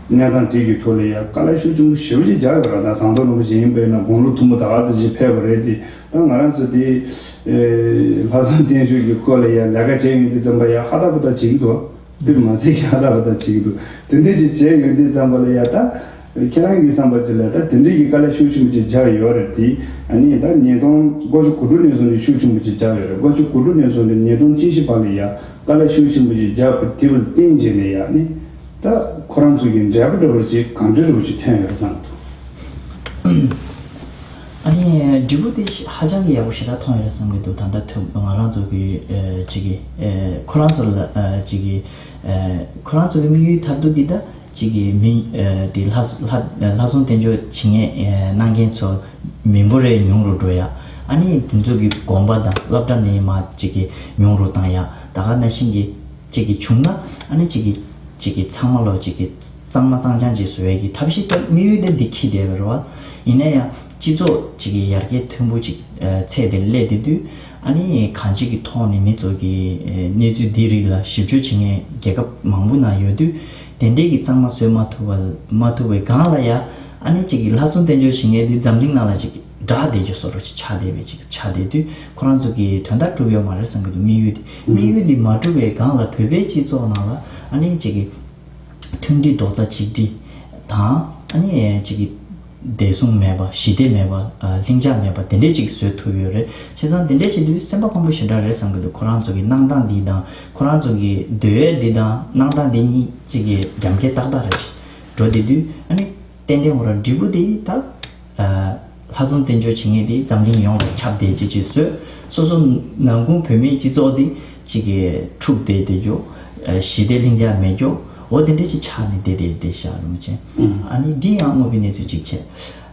གནས་སྟངས་དེ་གི་ཐོག་ལ་ཡ་དཀའ་ལས་ཤུགས་ཆེན་པོ་ཞེ་པོ་ཅིག་རྒྱག་ཡོད་ར། ད་ཟམ་གདོང་རིན་པོ་ཆེ་ཡིན་པས་ན་དགུང་ལོ་མཐོན་པོ་ད་ག་ཚོད་ཅིག་ཕེབས་པ་རེད་དེ། ད་ང་རང་ཚོ་དེ་ལྷག་བསམ་བརྟན་བཞུགས་ཀྱི་སྐོར་ལ་ཡ་ལས་ཀ་བྱས་ཡོང་དུས་ཙམ་པ་ཡ་ཧ་ད་པ་ད་བྱེད་ཀྱི་འདུག་དཔེ་མ་སྲིད་ཀྱི་ཧ་ད་པ་ད་བྱེད་ཀྱི་འདུག་དེ་འདྲས་ཅིག་བྱས་ཡོང་དུས་ཙམ་པ་ལ་ཡ་ད་ཁྱེད་རང་གི་བསམ་པ་ཅིག་ལ་ད་དེ་འདྲས་ཀྱི་དཀའ་ལས་ཤུགས་ཆེན་པོ་ཅིག་རྒྱག་ཡོད་རེད་དེ། ཨ་ནི་ད་ཉིས་སྟོང་དགུ་བཅུ་གོ་དྲུག་ནས་བཟུང་ནས་ཤུགས་ཆེན་པོ་ཅིག་རྒྱག་ཡོད་རེད། དགུ་བཅུ་གོ་དྲུག་ནས་བཟུང་ནས་ཉིས་སྟོང་གཅིག་བཞི་བར་ལ་ཡ་དཀའ་ལས་ཤུགས་ཆེན་པོ་ཅིག་རྒྱག་པ་དེ་བར་བརྟེན་བྱས་ནས་ཡ་ནི་ད་ཁོ་རང་ཚོ་གི་འབྲས་བུ་འདྲ་པོ་ཅིག་གང་འདྲ་འདྲ་པོ་ཅིག་ཐོན་ཡོད་རེད་བསམ་འདུག་ཨ་ནི་འབྲས་བུ་དེ་ཧ་ཅང་གི་ཡག་པོ་ཞེ་དྲག་མཐོང་ཡོད་རེད་བསམ་གྱི་འདུག་ད་ལྟ་ཐོན་ང་རང་ཚོ་གི་ཨ་ཅིག་གི་ཨ་ཁོ་རང་ཚོ་ལ་ཨ་ཅིག་གི་ཨ་ཁོ་རང་ཚོ་གི་དམིགས་ཡུལ་མཐར་ཐུག་གི་ད་ཅིག་གི་མི་ཨ་དེ་ལྷ་ལྷ་ལྷ་སྲུང་དལ་འབྱོར་བྱེད་མཁན་ཨ་གནང་མཁན་ཚོ་མི་འབོར་རེ་ཉུང་རུ་འགྲོ་ཡ། ཨ་ནི་དེ་ཚོ་གི་དགོངས་པ་དང་སློབ་གྲྭ་ནས་མ་ཅིག་གི་ཉུང་རུ་བཏང་ཡ། ད་ག་ནང་བཞིན་གྱི་ཅིག་གི་བྱུང་ན་ཨ་ནི་ཅིག་གི་ཅིག་གི་ཚང་མ་ལོ་ཅིག་གི་གཙང་མ་གཙང་རྐྱང་ཅིག་བཟོ་ཡས་ཀྱི་ཐབས་ཤེས་ཀྱི་དམིགས་ཡུལ་དེ་འདི་འཁྱེར་བསྡད་པ་རེད་བ། ཡིན་ན་ཡང་སྤྱི་ཚོགས་ཅིག་གི་ཡར་རྒྱས་མཐོན་པོ་ཅིག་ཨ་ཚད་དེ་སླེབས་བསྡད་དུས། ཨ་ནི་གང་ཅིག་གི་ཐོག་ནས་མི་ཚོ་གི་ཨ་གནས་ཚུལ་འདི་རིགས་ལ་ཞིབ་དཔྱོད་བྱེད་མཁན་རྒྱལ་ཁབ་མང་པོ་ནང་ཡོད་དུས། དེ་འདྲས་ཀྱི་གཙང་མ་བཟོས་མ་ཐུབ་པ་མ་ཐུབ་པའི་སྒང་ལ་ཡ། ཨ་ནི་ཅིག་གི་ལྷ་སྲུང་དལ་འབྱོར་བྱེད་མཁན་འདི་འཛམ་གླིང་ནང་ལ་ཅིག་གྲགས་བསྡད་རྒྱུ་བཟོ་འདྲ་ཅིག་ཆགས་བསྡད་པའི་ཅིག་ཆགས་བསྡད་དུས། ཁོ་རང་ཚོ་གི་དོན་དག་གྲུབ་ཡོད་མ་རེད་བསམ་གྱི་འདུག་དམིགས་ཡུལ་དེ། དམིགས་ཡུལ་དེ་མ་གྲུབ་པའི་སྒང་ལ་བོད་པའི་སྤྱི་ཚོགས་ནང་ལ་ཨ་ནི་ཅིག་གི་མཐུན་སྒྲིལ་རྡོག་རྩ་གཅིག་སྒྲིལ་དང་། ཨ་ནི་ཅིག་གི་བདེ་སྲུང་མེད་པ། ཞི་བདེ་མེད་པ། ཨ་ལྷིང་འཇགས་མེད་པ་དེ་འདྲས་ཅིག་བཟོ་ཐུབ་ཡོད་རེད། བྱས་ཙང་དེ་འདྲས་བྱེད་དུས་སེམས་པ་ཕམ་པོ་ཞེ་དྲག་རེད་བསམ་གྱི་འདུག་ཁོ་རང་ཚོ་གི་གནང་སྟངས་འདི་དང་ཁོ་རང་ཚོ་གི་འདོད་ཡས་འདི་དང་གནང་སྟངས་འདི་གཉིས་ཅིག་གི་རྒྱབ་འགལ་ཏག་ཏག་རེད། འགྲོ་བསྡད་དུས་ཨ་ནི་ཏན་ཏན་ཁོ་རང་འབྲས་བུ་དེ་ད། ལྷ་སྲུང་དལ་འབྱོར་བྱེད་མཁན་དེ་འཛམ་གླིང་ཡོངས་ལ་ཁྱབ་བསྡད་ཀྱི་ཅིག་བཟོས། སོ་སོ་ནང་ཁུལ་བོད་མིའི་སྤྱི་ཚོགས་དེ་ཅིག་གི་འཁྲུག་བསྡད་བསྡད་རྒྱུ། ཞི་བདེ་ལྷིང་འཇགས་མེད་རྒྱུ། འོ་དེ་འདྲ་ཅིག་ཆགས་ནས་བསྡད་བསྡད་བསྡད་ཤག་རུང་ཆེན། ཨ་ནི་འདི་ཡང་དངོས་པོའི་གནས་ཚུལ་ཅིག་བྱས།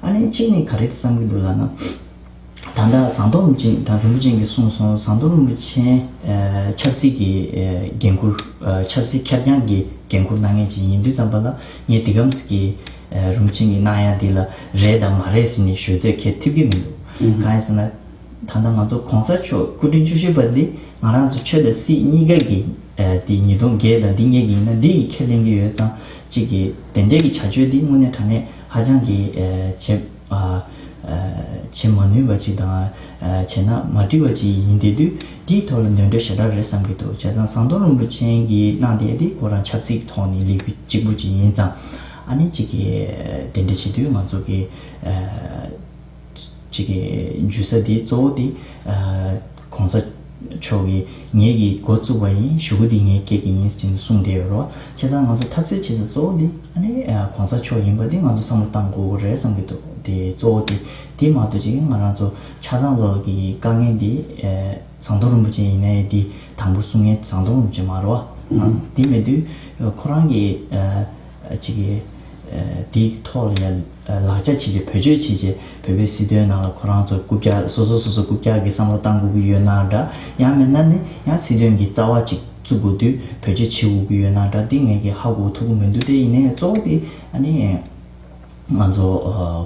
ཨ་ནི་གཅིག་ནས་ག་རེ་བསམ་གྱི་འདུག་ལབ་ན། ད་ལྟ་ཟམ་གདོང་རིན་པོ་ཆེ་དང་རིན་པོ་ཆེ་གིས་གསུངས་སོང་། ཟམ་གདོང་རིན་པོ་ཆེ་ཆབ་སྲིད་ཀྱི་འགན་འཁུར། ཆབ་སྲིད་ཁེར་རྐྱང་གི་འགན་འཁུར་གནང་མཁན་ཅིག་ཡིན་དུས་ཙམ་པ་ལ། ངས་དེ་གམ་གྱི་རིན་པོ་ཆེ་གིས་གནང་ཡ་འདི་ལ་རེད་དང་མ་རེད་ཟེར་ནས་ཞུ་ཚད་ཁྱེད་ཐེབས་ཀྱི་མི་འདུག་གང་ཡིན་ཟེར་ན། ད་ལྟ་ང་ཚོ་གོང་ས་མཆོག་སྐུ་ཕྲེང་བཅུ་བཞི་པ་འདི་ང་རང་ཚོ་ཆོས་དང་སྲིད་གཉིས་ཀ་གི་དེ་ཉིས་སྟོང་བརྒྱད་དང་འདི་གཉིས་ཀྱི་ཡིན་ན་འདི་ཡི་ཁས་ལེན་གྱི་ཡོད་ཙང་། གཅིག་གི་དེ་འདྲའི་གི་བྱ་སྤྱོད་འདི་དངོས་གནས་དྲང་གནས་ཧ་ཅང་གི་བྱེད། བྱེད་མ་ནུས་པ་ཅིག་དང་། བྱས་ན་མ་འགྲིག་པ་ཅིག་ཡིན་བསྡད་དུས། དེའི་ཐོག་ལ་ནོར་འཁྲུལ་ཞེ་དྲག་རེད་བསམ་གྱི་འདུག་བྱས་ཙང་ཟམ་གདོང་རིན་པོ་ཆེ་གིས་གནང་བསྡད་དེ་ཁོ་རང་ཆབ་སྲིད་ཀྱི་ཐོག་ནས་ལས་འགུལ་གཅིག་པུ་ཅིག་ཡིན་ཙང་། ཨ་ནི་གཅིག་གི་དེ་འདྲ་བྱེད་དུས་ང་ཚོ་གི་གཅིག་གི་འཇུ་ས་དེ་གཙོ་བོ་དེ་གོང་ས་མཆོག་གིས་ངེད་ཀྱིས་འགོ་བཙུགས་པ་ཡིན། གཞུག་གུ་དེ་ངས་སྐྱེལ་གྱི་ཡིན་ཟེར་ནས་གསུངས་བསྡད་ཡོད་རེད། བྱས་ཙང་ང་ཚོ་འཐབ་རྩོད་བྱེད་ས་གཙོ་བོ་དེ་ཨ་ནི་གོང་ས་མཆོག་ཡིན་པ་དེ་ང་ཚོ་བསམ་བློ་བཏང་དགོས་ཀྱི་རེད་བསམ་གྱི་འདུག་དེ་གཙོ་བོ་དེ་དེ་མ་གཏོགས་ཅིག་ང་རང་ཚོ་ཆ་ཚང་ལོག་གི་དཀའ་ངལ་འདི་ཟམ་གདོང་རིན་པོ་ཆེ་ཡིན་ནའི་དེ་དང་པོ་གསུང་མཁན་ཟམ་གདོང་རིན་པོ་ཆེ་མ་རེད་བ། དེ་མེད་དུས་ཁོ་རང་གི་ཅིག་གི་དེའི་ཐོག་ལ་ཡ་ལག་ཆ་བྱས་བྱས། བེད་སྤྱོད་བྱས་བྱས། བོད་པའི་སྲིད་དོན་ནང་ལ་ཁོ་རང་ཚོ་རྐུབ་བཀྱག་སོ་སོ་སོ་སོ་རྐུབ་བཀྱག་གི་བསམ་བློ་བཏང་དགོས་ཀྱི་ཡོད་ན་འདྲ། ཡང་མིན་ན་ནི་ཡང་སྲིད་དོན་གྱི་རྩ་བ་ཅིག་བཙུགས་དགོས་དུས་བེད་སྤྱོད་བྱེད་དགོས་ཀྱི་ཡོད་ན་འདྲ། འདི་ངས་ཀྱི་ཧ་གོ་ཐུབ་ཀྱི་མི་འདུག་དེ་ཡིན་ནའི་གཙོ་བོ་དེ་ཨ་ནི་ང་ཚོ་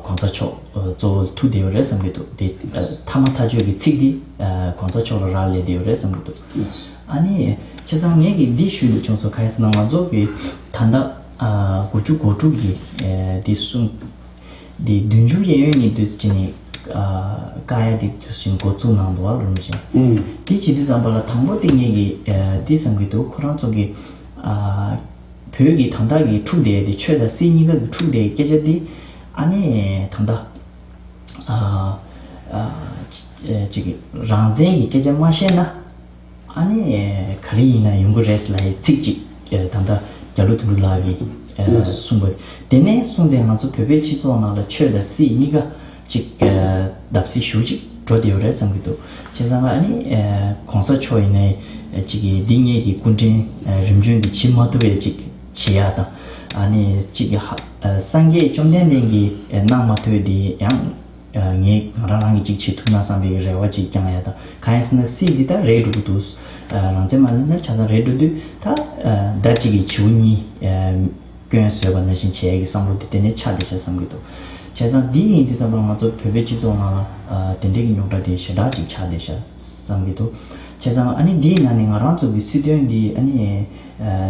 གོང་ས་མཆོག་གཙོ་བོ་ལ་ཐུག་བསྡད་ཡོད་རེད་བསམ་གྱི་འདུག་དེ་ཐ་མ་ཐག་ཆོད་ཀྱི་ཚིག་འདི་གོང་ས་མཆོག་ལ་རག་ལས་བསྡད་ཡོད་རེད་བསམ་གྱི་འདུག་ཨ་ནི་བྱས་ཙང་ངས་ཀྱི་འདི་ཞུ་འདོད་བྱུང་སོང་། གང་ཡིན་ཟེར་ན་ང་ཚོ་གི་ད་ལྟ་དགུ་བཅུ་གོ་དྲུག་གི་འདི་གསུང་འདི་བདུན་ཅུ་གཡས་གཡོན་གཉིས་དུས་ཅི་ནས་བཀག་ཡ་དེ་དུས་ཅི་ནས་འགོ་ཚུགས་གནང་འདུག་བ་རུང་ཅན། དེ་བྱེད་དུས་ཙམ་པ་ལ་དང་པོ་དེ་ངས་ཀྱི་འདི་བསམ་གྱི་འདུག་ཁོ་རང་ཚོ་གི་བོད་ཀྱི་ད་ལྟ་གི་འཁྲུག་བསྡད་དེ། ཆོས་དང་སྲིད་གཉིས་ཀ་གི་འཁྲུག་བསྡད་སྐད་ཆ་འདི་ཨ་ནི་ད་ལྟ་ཅིག་རང་བཙན་གྱི་སྐད་ཆ་མ་བཤད་ན། ཨ་ནི་ག་རེ་ཡིན་ན་ཡོང་གི་རེད་ལབ་ཡའི་ཚིག་ཅིག་ད་ལྟ་རྒྱ་ལོ་དོན་གྲུབ་ལགས་ཀྱིས་གསུངས་པ། དེ་ནས་བཟུང་སྟེ་ང་ཚོ་བོད་པའི་སྤྱི་ཚོགས་ནང་ལ་ཆོས་དང་སྲིད་གཉིས་ཀ་ཅིག་བརྡབ་གསིག་ཞེ་པོ་ཅིག་འགྲོ་བསྡད་ཡོད་རེད་བསམ་གྱི་འདུག་བྱས་ཙང་ཨ་ནི་གོང་ས་མཆོག་ཡིན་ནའི་ཅིག་གིས་འདི་ངེད་ཀྱི་སྐུ་ཕྲེང་རིམ་བྱོན་འདི་བྱེད་མ་ཐུབ་པའི་ཅིག་བྱེད་ཡ་དང་། ཨ་ནི་ཅིག་གི་ཧ་སངས་རྒྱས་བཅོམ་ལྡན་འདས་ཀྱིས་གནང་མ་ཐུབ་པའི་འདི་ཡང་ངས་ང་རང་རང་གིས་ཅིག་བྱེད་ཐུབ་ན་བསམ་པའི་རེ་བ་ཅིག་བསྐྱང་ཡ་དང་། གང་ཡིན་ཟེར་ན་སྲིད་འདི་ད་རལ་འགྲོ་གི་འདུག་རང་བཙན་མ་ལེན་ན་ཆ་ཚང་རལ་འགྲོ་དུས་ད་ཟླ་གཅིག་གི་བྱིའུ་གཉིས་སྐྱོན་བཟོས་པ་ནང་བཞིན་བྱེད་ཡ་གི་བསམ་བློ་དེ་དེ་ནས་ཆགས་བསྡད་ཤག་བསམ་གྱི་འདུག་བྱས་ཙང་འདི་ཡིན་དུས་ཙམ་པ་ང་ཚོ་བོད་པའི་སྤྱི་ཚོགས་ནང་ལ་དེ་འདྲའི་གི་རྙོག་དྲ་དེ་ཞེ་དྲག་ཅིག་ཆགས་བསྡད་ཤག་བསམ་གྱི་འདུག་བྱས་ཙང་ཨ་ནི་འདིའི་ནང་ནས་ང་རང་ཚོ་གི་སྲིད་དོན་འདི་ཨ་ནི་